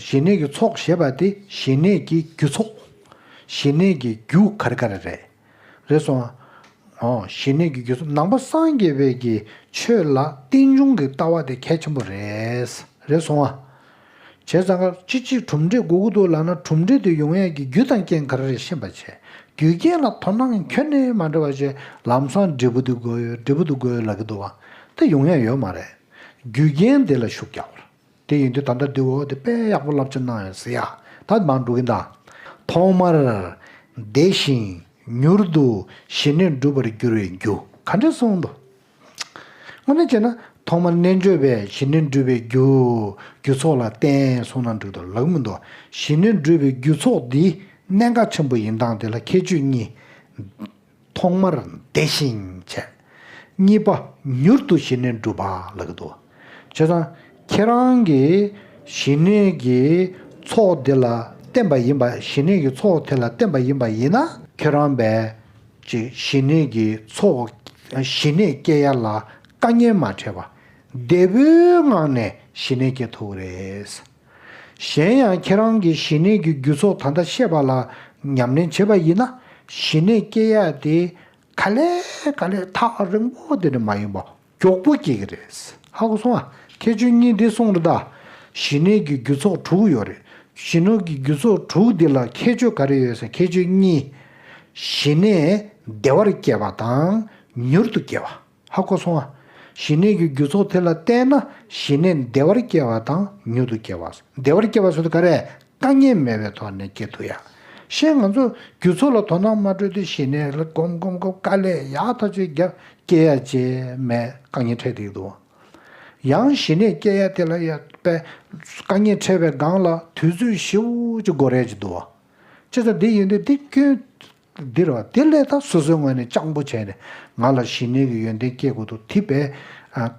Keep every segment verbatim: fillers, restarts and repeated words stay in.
ཞི་གནས་ཀྱི་ཚོགས་ཞེས་པ་དེ་ཞི་གནས་ཀྱི་རྒྱུ་ཚོགས། ཞི་གནས་ཀྱི་རྒྱུ་ག་རེ་ག་རེ་རེད། རེད་སོང་ཨ། ཨོ། ཞི་གནས་ཀྱི་རྒྱུ་ཚོགས་ནང་པ་སངས་རྒྱས་པའི་གི་ཆོས་ལ་རྟེན་འབྱུང་གི་ལྟ་བ་དེ་གལ་ཆེན་པོ་རེད། རེད་སོང་ཨ། བྱས་ཙང་ཀ་ཅི་ཅིག་གྲུབ་འབྲས་དགོས་ཀྱི་འདུག་ལབ་ན། གྲུབ་འབྲས་དེ་ཡོང་ཡས་ཀྱི་རྒྱུ་དང་རྐྱེན་ག་རེ་རེད་ཤེས་པ་བྱས། རྒྱུ་རྐྱེན་ལ་དོ་སྣང་ཁྱོན་ནས་མ་འདྲ་བ་བྱས། ལམ་སང་འབྲས་བུ་དེ་དགོས་ཡོད། འབྲས་བུ་དེ་དགོས་ཡོད་ལབ་ཀྱི་འདུག་བ། དེ་ཡོང་ཡས་ཡོད་མ་རེད། རྒྱུ་རྐྱེན་དེ་ལ་ཤུགས་རྒྱག་དགོས། དེ་ཡིན་དུས་ད་ལྟ་འདི་འོ་དེ་དཔེ་ཡག་པོ་བསླབ་བྱ་གནང་ཡོད་ཟེར་ཡ། ད་མར་འགྲོ་གི་ཡིན་ད། ཐོག་མར་བདེ་ཞིང་མྱུར་དུ་ཞི་གནས་འགྲུབ་པར་འགྱུར་བའི་རྒྱུ། ག་འདྲས་གསུངས་འདུག། དངོས་གནས་བྱས་ན་ཐོག་མར་རྣལ་འབྱོར་པས་ཞི་གནས་འགྲུབ་པའི་རྒྱུ། རྒྱུ་ཚོགས་ལ་བརྟེན་གསུངས་ན་འགྲིག་འདུག་ལབ་མི་འདུག། ཞི་གནས་འགྲུབ་པའི་རྒྱུ་ཚོགས་འདི་གནད་འགག་ཆེན་པོ་ཡིན་སྟངས་དེ་ལ་ཁྱད་ཆོས་གཉིས། ཐོག་མར་བདེ་ཞིང་བྱས། གཉིས་པ་མྱུར་དུ་ཞི་གནས་འགྲུབ་པ་ལབ་ཀྱི་འདུག། བྱས་ཙང་ཁྱེད་རང་གིས་ཞི་གནས་ཀྱི་ཚོགས་དེ་ལ་བརྟེན་པ་ཡིན་པ། ཞི་གནས་ཀྱི་ཚོགས་དེ་ལ་བརྟེན་པ་ཡིན་པ་ཡིན་ན། ཁྱེད་རང་བས་ཅིག་ཞི་གནས་ཀྱི་ཚོགས། ཞི་གནས་སྐྱེ་ཡ་ལ་དཀའ་ངལ་མ་འཕྲད་པ། བདེ་པོའི་ངང་ནས་ཞི་གནས་སྐྱེ་ཐུབ་ཀྱི་རེད། གཞན་ཡང་ཁྱེད་རང་གིས་ཞི་གནས་ཀྱི་རྒྱུ་ཚོགས་ད་ལྟ་བཤད་པ་ལ་ཉམས་ལེན་བྱེད་པ་ཡིན་ན། ཞི་གནས་སྐྱེ་ཡ་དེ་ག་ལེ་ག་ལེ་ཐག་རིང་པོ་དེ་འདྲ་མ་ཡིན་པ་མགྱོགས་པོ་སྐྱེ་གི་རེད། ཧ་གོ་སོང་ཨ། ཁྱད་ཆོས་གཉིས་འདི་གསུངས་རེད་ད། ཞི་གནས་ཀྱི་རྒྱུ་ཚོགས་དྲུག་ཡོད་རེད། ཞི་གནས་ཀྱི་རྒྱུ་ཚོགས་དྲུག་འདི་ལ་ཁྱད་ཆོས་ག་རེ་ཡོད་ཟེར། ཁྱད་ཆོས་གཉིས། ཞི་གནས་བདེ་བར་སྐྱེ་བ་དང་མྱུར་དུ་སྐྱེ་བ། ཧ་གོ་སོང་ཨ། ཞི་གནས་ཀྱི་རྒྱུ་ཚོགས་དེ་ལ་བརྟེན་ན་ཞི་གནས་བདེ་བར་སྐྱེ་བ་དང་མྱུར་དུ་སྐྱེ་བ། བདེ་བར་སྐྱེ་བ་ཟེར་དུས་ག་རེ། དཀའ་ངལ་མེད་པའི་ཐོག་ནས་སྐྱེ་ཐུབ་ཡ། གཞན་ང་ཚོ་རྒྱུ་ཚོགས་ལ་དོ་སྣང་མ་སྤྲོད་དུས་ཞི་གནས་ལ་སྒོམ་སྒོམ་སྒོམ་དཀའ་ལས་ཡག་ཐག་ཆོད་རྒྱབ། སྐྱེ་ཡ་ཅེས་མེད། དཀའ་ངལ་འཕྲད་བསྡད་འདུག། ཡང་ཞི་གནས་སྐྱེ་ཡ་དེ་ལ་ཡ་དཔེ་དཀའ་ངལ་འཕྲད་པའི་སྒང་ལ་དུས་ཚོད་ཞེ་པོ་ཅིག་འགོར་ཡ་ཅིག་འདུག་བ། བྱས་ཙང་འདི་ཡིན་དུས་འདི་སྐྱོན་འདི་རེད་བ། དེ་ལས་ད་སོ་སོའི་ངོས་ནས་སྤྱང་པོ་བྱས་ནས་ང་ལ་ཞི་གནས་ཀྱི་ཡོན་ཏན་སྐྱེ་དགོས་འདུག། དེ་བས་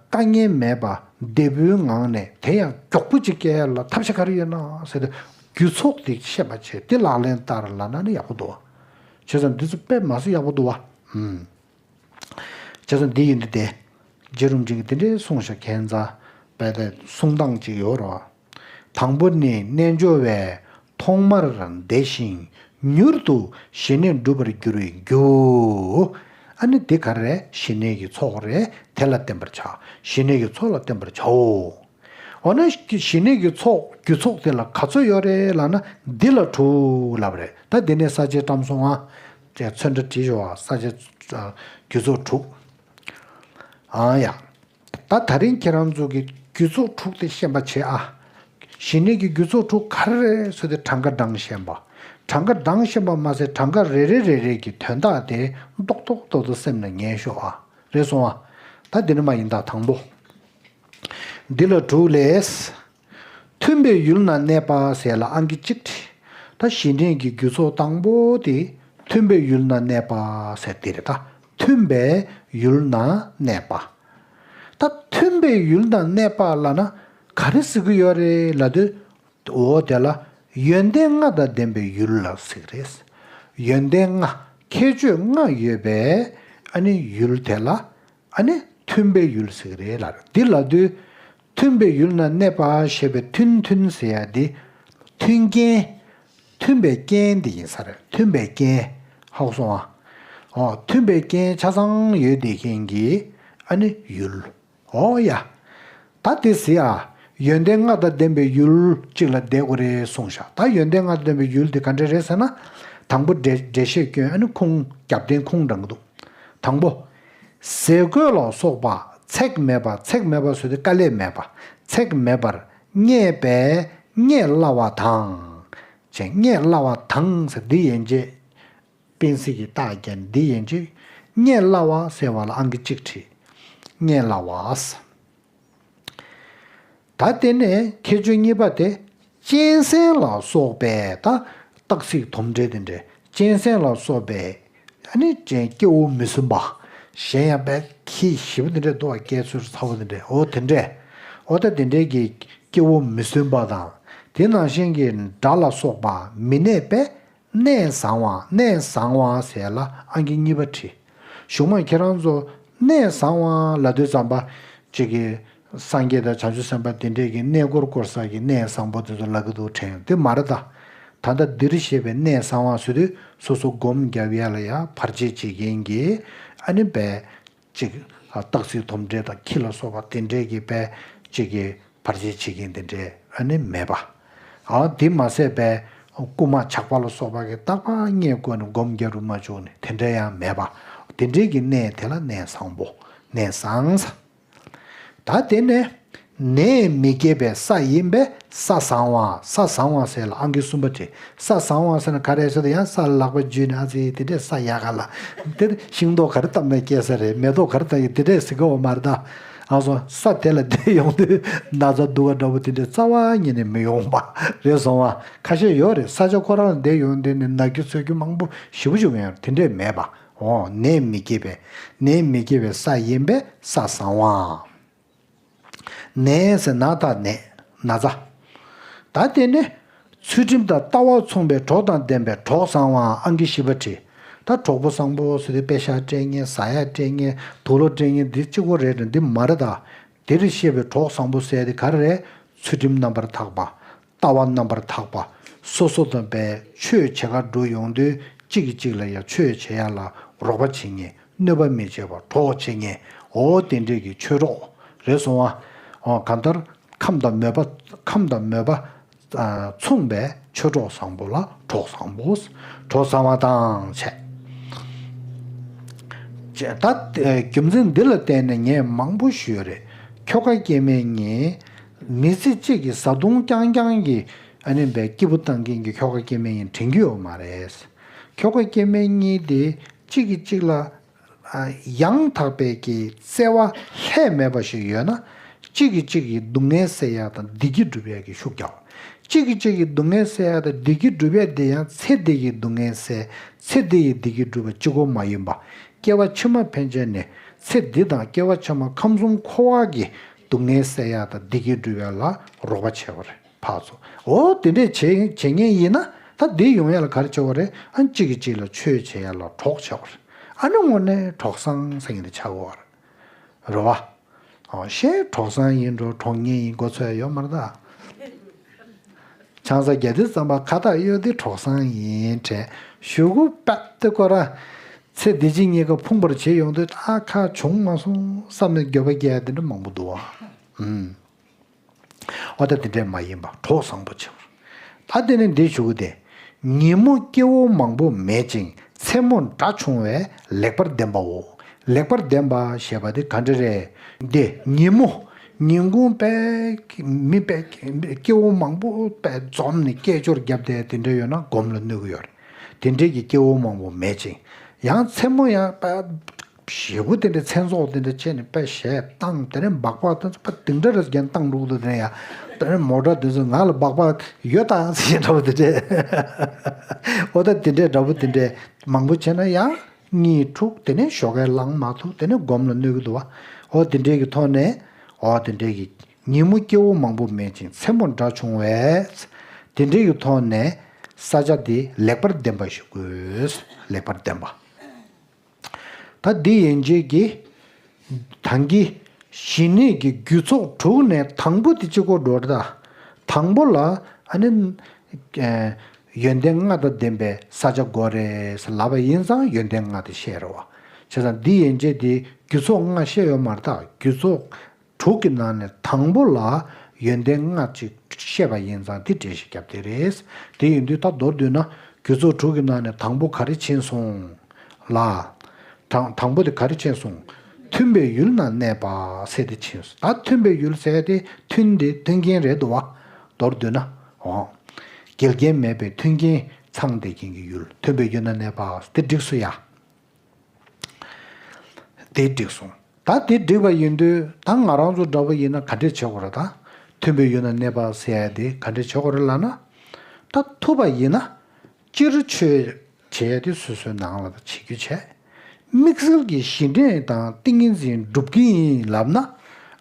དཀའ་ངལ་མེད་པ་བདེ་པོའི་ངང་ནས་དེ་ཡང་མགྱོགས་པོ་ཅིག་སྐྱེ་ཡ་ལ་ཐབས་ཤེས་ག་རེ་ཡོད་ན་ཟེར་ཏེ། རྒྱུ་ཚོགས་དེ་ཤེས་པ་བྱས། དེ་ལག་ལེན་བསྟར་ལབ་ན་ནི་ཡག་པོ་འདུག། བྱས་ཙང་འདི་ཚོ་དཔེ་མ་སྲིད་ཡག་པོ་འདུག་བ། ཨུམ། བྱས་ཙང་འདི་ཡིན་དུས་དེ། རྗེ་རིན་པོ་ཆེ་གིས་དེ་འདྲའི་གསུངས་ཤག། ཁྱད་མཚར་དཔེ་དེ་གསུང་སྟངས་ཅིག་ཡོད་རེད་བ། དང་པོ་ནི་རྣལ་འབྱོར་བས་ཐོག་མར་བདེ་ཞིང་མྱུར་དུ་ཞི་གནས་འགྲུབ་པར་འགྱུར་བའི་རྒྱུ། ཨ་ནི་དེ་ག་རེ་རེད། ཞི་གནས་ཀྱི་ཚོགས་རེད། དེ་ལ་བརྟེན་པར་བྱ། ཞི་གནས་ཀྱི་ཚོགས་ལ་བརྟེན་པར་བྱའོ། འོ་ན་ཞི་གནས་ཀྱི་ཚོགས་རྒྱུ་ཚོགས་དེ་ལ་ག་ཚོད་ཡོད་རེད་ལབ་ན། འདི་ལ་དྲུག་ལབ་རེད། ད་འདི་ནས་ས་བཅད་བཀྲམ་སོང་ཨ། དེ་ཚོན་ཁྲ་བྲིས་ཤོག་ཨ། ས་བཅད་རྒྱུ་ཚོགས་དྲུག། ཨ་ཡ། ད་ད་རིང་ཁྱེད་རང་ཚོ་གི་རྒྱུ་ཚོགས་དྲུག་དེ་ཤེས་པ་བྱེད་ཨ། ཞི་གནས་ཀྱི་རྒྱུ་ཚོགས་དྲུག་ག་རེ་རེད་ཟེར་དུས་གྲངས་ཀ་བགྲངས་ཤེས་པ། གྲངས་ཀ་བགྲངས་ཤེས་པ་མ་ཟད་གྲངས་ཀ་རེ་རེ་རེ་རེ་གི་དོན་དག་དེ་རྡོག་རྡོག་རྡོག་རྡོག་སེམས་ནང་ངེས་ཤོག་ཨ། རེད་སོང་ཨ། ད་འདི་ནི་མ་ཡིན་ད་དང་པོ། འདི་ལ་དྲུག་ལས། མཐུན་པའི་ཡུལ་ན་གནས་པ་ཟེར་ལ་ཨང་ཀི་གཅིག་བྲིས། ད་ཞི་གནས་ཀྱི་རྒྱུ་ཚོགས་དང་པོ་དེ་མཐུན་པའི་ཡུལ་ན་གནས་པ་ཟེར་དེ་རེད་ད། མཐུན་པའི་ཡུལ་ན་གནས་པ། ད་མཐུན་པའི་ཡུལ་ན་གནས་པ་ལབ་ན་ག་རེ་ཟེར་གྱི་ཡོད་རེད་ལབ་དུས། འོ་དེ་ལ་ཡོན་ཏན་ལྔ་དང་ལྡན་པའི་ཡུལ་ལ་ཟེར་གྱི་རེད། ཡོན་ཏན་ལྔ་ཁྱད་ཆོས་ལྔ་ཡོད་པའི་ཨ་ནི་ཡུལ་དེ་ལ་ཨ་ནི་མཐུན་པའི་ཡུལ་ཟེར་གྱི་རེད་ལ། འདི་ལབ་དུས་མཐུན་པའི་ཡུལ་ན་གནས་པ་ཞེས་པའི་མཐུན་མཐུན་ཟེར་ཡ་འདི་མཐུན་རྐྱེན། མཐུན་པའི་རྐྱེན་འདི་ཡིན་ས་རེད། མཐུན་པའི་རྐྱེན། ཧ་གོ་སོང་ཨ། འོ་མཐུན་པའི་རྐྱེན་ཆ་ཚང་ཡོད་བསྡད་མཁན་གྱི་ཨ་ནི་ཡུལ། འོ་ཡ། ད་དེ་ཟེར་ཡ། ཡོན་ཏན་ལྔ་དང་ལྡན་པའི་ཡུལ་གཅིག་ལ་བསྡད་དགོས་རེད་གསུངས་ཤག། ད་ཡོན་ཏན་ལྔ་དང་ལྡན་པའི་ཡུལ་དེ་ག་འདྲ་རེད་ཟེར་ན། དང་པོ་འགྲེལ་འགྲེལ་བཤད་སྐྱོན་ཨ་ནི་ཁུངས་རྒྱབ་རྟེན་ཁུངས་དྲངས་ཀྱི་འདུག། དང་པོ། ཟས་གོས་ལ་སོགས་པ་ཚེགས་མེད་པ། ཚེགས་མེད་པ་ཟེར་དུས་དཀའ་ལས་མེད་པ། ཚེགས་མེད་པར་རྙེད་པས་རྙེད་སླ་བ་དང་། ཅེས་རྙེད་སླ་བ་དང་ཟེར་འདི་ཡན་ཆད། སྤེན་སྲིད་ཀྱི་རྟགས་བརྒྱབ་འདི་ཡན་ཆད། རྙེད་སླ་བ་ཟེར་བ་ལ་ཨང་ཀི་གཅིག་བྲིས། རྙེད་སླ་བ། ད་དེ་ནས་ཁྱད་ཆོས་གཉིས་པ་དེ། གཅན་གཟན་ལ་སོགས་པའི་ད་སྟག་གཟིག་དོམ་དྲེད་དེ་འདྲའི་གཅན་གཟན་ལ་སོགས་པའི་ཨ་ནི་ཅན་སྐྱེ་བོ་མི་བསྲུན་པ། གཞན་ཡང་དཔེ་ཁྱི་ཞེ་པོ་དེ་འདྲའི་འདུག་བ། སྐྱེ་ཚུལ་ཚ་བོ་དེ་འདྲའི་འོ་དེ་འདྲའི། འོ་ད་དེ་འདྲའི་གི་སྐྱེ་བོ་མི་བསྲུན་པ་དང་། དེ་ནང་བཞིན་གྱི་དགྲ་ལ་སོགས་པ་མི་གནས་པས། གནས་བཟང་བ། གནས་བཟང་བ་ཟེར་ལ་ཨང་ཀི་གཉིས་པ་བྲིས། གཞུག་མ་ཁྱེད་རང་ཚོ་གནས་བཟང་བ་ལབ་དུས་ཙམ་པ་ཅིག་གི་ སངས་རྒྱས་དང་བྱང་ཆུབ་སེམས་དཔའ་དེ་འདྲས་ཀྱི་གནས་སྐོར་སྐོར་ས་གི་གནས་བཟང་པོ་དེ་ཚོ་ལབ་ཀྱི་འདུག་དྲན་ཡོང་དེ་མ་རེད་ད། ད་ལྟ་འདིར་བཤད་པའི་གནས་གསང་བ་ཟེར་དུས་སོ་སོ་སྒོམ་རྒྱབ་ཡ་ལ་ཡ་བར་ཆད་བྱེད་མཁན་གྱི་ཨ་ནི་བས་ཅིག་སྟག་གཟིག་དོམ་དྲེད་དང་ཁྱི་ལ་སོགས་པ་དེ་འདྲས་ཀྱི་བས་ཅིག་གི་བར་ཆད་བྱེད་མཁན་དེ་འདྲས་ཨ་ནི་མེད་པ། ཨ་དེ་མ་ཟད་པས་རྐུན་མ་ཇག་པ་ལ་སོགས་པ་གི་རྟག་པར་རྙེད་དགོས་ནས་སྒོམ་རྒྱབ་རུ་མ་བཅུག་ནས་དེ་འདྲས་ཡང་མེད་པ། དེ་འདྲས་ཀྱི་གནས་དེ་ལ་གནས་བཟང་པོ་གནས་བཟང་ས། ད་དེ་ནས་ནད་མི་སྐྱེད་པའི་ས་ཡིན་པས་ས་བཟང་བ། ས་བཟང་བ་ཟེར་ལ་ཨང་ཀི་གསུམ་པ་དེ། ས་བཟང་བ་ཟེར་ན་ག་རེ་ཟེར་ན་ཡང་ས་ལ་ལག་པ་འཇུས་ནས་ཨ་ཙི་དེ་འདྲས་ས་ཡག་ག་ལ་དེ་ཤིང་ཏོག་ག་རེ་བཏབ་ན་སྐྱེ་ས་རེད། མེ་ཏོག་ག་རེ་བཏབ་ཡིན་དེ་འདྲས་ཟེར་གི་འོ་མ་རེད་ད། ཨ་སོ་ས་དེ་ལ་བསྡད་ཡོང་དུས་ན་ཚ་སྡུག་ག་འདྲ་པོ་དེ་འདྲས་རྩ་བ་ཉིད་ནས་མི་ཡོང་པ་རེད་སོང་བ། ཁ་ཤས་ཡོད་རེད། ས་ཆ་ཁོ་རང་ལ་བསྡད་ཡོང་དུས་ནས་ན་རྒྱུ་ཚ་རྒྱུ་མང་པོ་ཞེ་པོ་ཅིག་ཡོང་ཡོད་རེད། དེ་འདྲས་མེད་པ། འོ་ནད་མི་སྐྱེད་པའི་ནད་མི་སྐྱེད་པའི་ས་ཡིན་པས་ས་བཟང་བ། ནད་ཟེར་ན་ད་ནད་ན་ཚ། ད་དེ་ནི་ཚུལ་ཁྲིམས་དང་ལྟ་བ་མཚུངས་པའི་གྲོགས་དང་ལྡན་པའི་གྲོགས་བཟང་བའམ་ཨང་ཀི་བཞི་པ་བྲིས། ད་གྲོགས་པོ་བཟང་པོ་ཟེར་དུས་པེ་ཤག་སྤྲད་མཁན་ཟ་ཡག་སྤྲད་མཁན་དུག་ལོག་སྤྲད་མཁན་འདི་གཅིག་པོ་རེད་དྲན་འདི་མ་རེད་ད། དེར་བཤད་པའི་གྲོགས་བཟང་པོ་ཟེར་དེ་ག་རེ་རེད། ཚུལ་ཁྲིམས་རྣམ་པར་དག་པ། ལྟ་བ་རྣམ་པར་དག་པ། སོ་སོ་དང་བས་ཆོས་བྱེད་གར་འགྲོ་ཡོང་དུས་གཅིག་གིས་གཅིག་ལ་ཡང་ཆོས་བྱེད་ཡ་ལ་རོགས་པ་བྱེད་མཁན་གནོད་པ་མི་བྱེད་པ་གྲོགས་བྱེད་མཁན་འོ་དེ་འདྲས་ཀྱི་ཆོས་གྲོགས་རེད་སོང་བ། འོ་གང་ལྟར་ཁམས་དང་མོས་པ་ཁམས་དང་མོས་པ་མཚུངས་པའི་ཆོས་གྲོགས་བཟང་པོ་ལ་གྲོགས་བཟང་པོ། གྲོགས་བཟང་བ་དང་བྱས། ད་རྒྱུ་མཚན་འདི་ལ་བརྟེན་ནས་ངས་མང་པོ་ཞུས་རེད། ཁྱོ་ག་སྐྱེ་དམན་གཉིས། མི་ཚེ་གཅིག་གི་བཟའ་བཏུང་རྐྱང་རྐྱང་གི་ཨ་ནི་བའི་སྐྱིད་པོ་བཏང་མཁན་གྱི་ཁྱོ་ག་སྐྱེ་དམན་གཉིས་དྲན་གྱི་ཡོད་མ་རེད། ཁྱོ་ག་སྐྱེ་དམན་གཉིས་དེ་གཅིག་གིས་གཅིག་ལ་ཡང་དག་པའི་གི་བརྩེ་བ་ལྷད་མེད་པ་ཞིག་ཡོད་ན། གཅིག་གིས་གཅིག་གི་སྡུག་བསྔལ་སེལ་ཡག་དང་བདེ་སྐྱིད་སྒྲུབ་ཡག་གི་ཤུགས་རྒྱག་གཅིག་གིས་གཅིག་གི་སྡུག་བསྔལ་སེལ་ཡག་དང་བདེ་སྐྱིད་སྒྲུབ་ཡག་དེ་ཡང་ཚེ་འདི་ཡི་སྡུག་བསྔལ་སེལ། ཚེ་འདི་ཡི་བདེ་སྐྱིད་སྒྲུབ་པ་གཅིག་པོ་མ་ཡིན་པ། སྐྱེ་བ་ཕྱི་མ་ཕན་ཆད་ནས་ཚེ་འདི་དང་སྐྱེ་བ་ཕྱི་མ་ཁམས་གསུམ་འཁོར་བ་གི་སྡུག་བསྔལ་སེལ་ཡག་དང་བདེ་སྐྱིད་སྒྲུབ་ཡག་ལ་རོགས་པ་བྱེད་པ་རེད། ཕར་ཚུར་འོ་དེ་འདྲས་བྱེད་བྱེད་མཁན་ཡིན་ན་ད་འདི་ཡོང་ཡག་ལ་ག་རེ་བྱེད་པ་རེད། ཨ་གཅིག་གིས་གཅིག་ལ་ཆོས་བྱེད་ཡག་ལ་གྲོགས་བྱེད་པ་རེད། ཨ་ནི་དངོས་གནས་གྲོགས་བཟང་ཟེར་མཁན་དེ་ཆགས་དགོས་པ་རེད། རེད་བ། ཨོ་ཤེས་གྲོགས་བཟང་ཡིན་འགྲོ་གྲོགས་ངན་ཡིན་གོ་ཚོད་ཡོད་མ་རེད་ད། ཆང་ས་རྒྱ་དེ་ཙམ་པ་ཁ་བཏགས་གཡོ་དེ་གྲོགས་བཟང་ཡིན་དྲན་ཞུ་གུ་པད་དེ་ཀོ་ར། ཚེ་འདི་ཕྱི་གཉིས་ཀ་ཕུང་བར་བྱེད་ཡོང་དུས་ཨ་ཁ་བྱུང་མ་སོང་བསམ་ནས་འགྱོད་པ་སྐྱེ་ཡ་དེ་འདྲ་མང་པོ་འདུག་བ། ཨུམ། ཨོ་ད་དེ་འདྲས་མ་ཡིན་པ་གྲོགས་བཟང་པོ་བྱེད་པ། ད་དེ་ནི་འདི་ཞུ་གི་དེ། ཉིན་མོ་སྐྱེ་བོ་མང་པོ་མེད་ཅིང་མཚན་མོ་དགྲ་ཆུང་བས་ལེགས་པར་ལྡན་པའོ། ལེགས་པར་ལྡན་པ་ཞེས་པ་དེ་ག་འདྲ་རེད། འདི་ཉིན་མོ་ཉིན་གུང་པས་མི་པས་སྐྱེ་བོ་མང་པོ་པས་འཛོམས་ནས་སྐད་ཅོར་བརྒྱབ་སྟེ་དེ་འདྲ་ཡོད་ན་སྒོམ་ལ་གནོད་གི་ཡོད་རེད། དེ་འདྲས་ཀྱི་སྐྱེ་བོ་མང་པོ་མེད་ཅིང་། ཡང་མཚན་མོ་ཡང་པ་ཞེ་པོ་དེ་འདྲ་མཚན་ཚོགས་དེ་འདྲ་བྱས་ནས་པ་ཞེ་བཏང་དེ་ནས་སྦག་སྦག་དེ་ཚོ་པ་དེ་འདྲ་རེ་བརྒྱན་བཏང་འགྲོ་གི་འདུག་དེ་ནས་ཡང་དེ་ནས་མོ་ཊ་དེ་ཚོ་ང་ལ་སྦག་སྦག་ཡོད་དང་ཟེར་འདྲ་པོ་དེ་འདྲས། འོ་ད་དེ་འདྲས་འདྲ་པོ་དེ་འདྲས་མང་པོ་བྱས་ན་ཡང་གཉིད་འཁྲུག་དེ་ནས་ཞོགས་ཀས་ལངས་མ་ཐུབ་དེ་ནས་སྒོམ་ལ་གནོད་གི་འདུག་བ། འོ་དེ་འདྲས་ཀྱི་ཐོག་ནས་འོ་དེ་འདྲས་ཀྱི་ཉིན་མོ་སྐྱེ་བོ་མང་པོ་མེད་ཅིང་མཚན་མོ་དགྲ་ཆུང་བས། དེ་འདྲའི་གི་ཐོག་ནས་ས་ཆ་དེ་ལེགས་པར་ལྡན་པ་ཞིག་དགོས། ལེགས་པར་ལྡན་པ། ད་འདི་ཡན་ཆད་ཀྱི་ད་གིན་ཞི་གནས་ཀྱི་རྒྱུ་ཚོགས་དྲུག་ནས་དང་པོ་དེ་གཅིག་པོ་འགྲོ་རེད་ད། དང་པོ་ལ་ཨ་ནི་ཡོན་ཏན་ལྔ་དང་ལྡན་པའི་ས་ཆ་དགོས་རེད་ལབ་པ་ཡིན་ཙང་ཡོན་ཏན་ལྔ་དེ་བཤད་རེད་བ། བྱས་ཙང་འདི་ཡན་ཆད་དེ་རྒྱུ་ཚོགས་ལྔ་བཤད་ཡོད་མ་རེད་ད། རྒྱུ་ཚོགས་དྲུག་གི་ནང་ནས་དང་པོ་ལ་ཡོན་ཏན་ལྔ་ཅིག་བཤད་པ་ཡིན་ཙང་དེ་འགྲེལ་བཤད་རྒྱབ་དེ་རེད། དེ་ཡིན་དུས་ད་མདོར་བསྡུས་ན་རྒྱུ་ཚོགས་དྲུག་གི་ནང་ནས་དང་པོ་ག་རེ་ཕྱིན་སོང་ལ། དང་དང་པོ་དེ་ག་རེ་ཕྱིན་སོང་། མཐུན་པའི་ཡུལ་ན་གནས་པ་ཟེར་དེ་ཕྱིན་སོང་། ད་མཐུན་པའི་ཡུལ་ཟེར་དེ་མཐུན་དེ་མཐུན་རྐྱེན་རེད་འདུག་བ། མདོར་བསྡུས་ན། འོ། འགལ་རྐྱེན་མེད་པའི་མཐུན་རྐྱེན་ཚང་བསྡད་མཁན་གྱི་ཡུལ་མཐུན་པའི་ཡུལ་ན་གནས་པ་དེ་འགྲིག་སོང་ཡ། དེ་འགྲིག་སོང་། ད་དེ་འགྲིག་པ་ཡིན་དུས་ད་ང་རང་ཚོ་འདྲ་པོ་ཡིན་ན་ག་འདྲས་བྱེད་དགོས་རེད་ད། མཐུན་པའི་ཡུལ་ན་གནས་པ་ཟེར་ཡ་དེ་ག་འདྲས་བྱེད་དགོས་རེད་ལབ་ན། ད་ཐུབ་པ་ཡིན་ན་སྤྱིར་ཆོས་བྱེད་ཡ་དེ་སོ་སོའི་ནང་ལ་ད་བྱེད་རྒྱུ་བྱས། དམིགས་བསལ་གྱི་ཞི་གནས་དང་ཏིང་ངེ་འཛིན་སྒྲུབ་ཀྱི་ཡིན་ལབ་ན།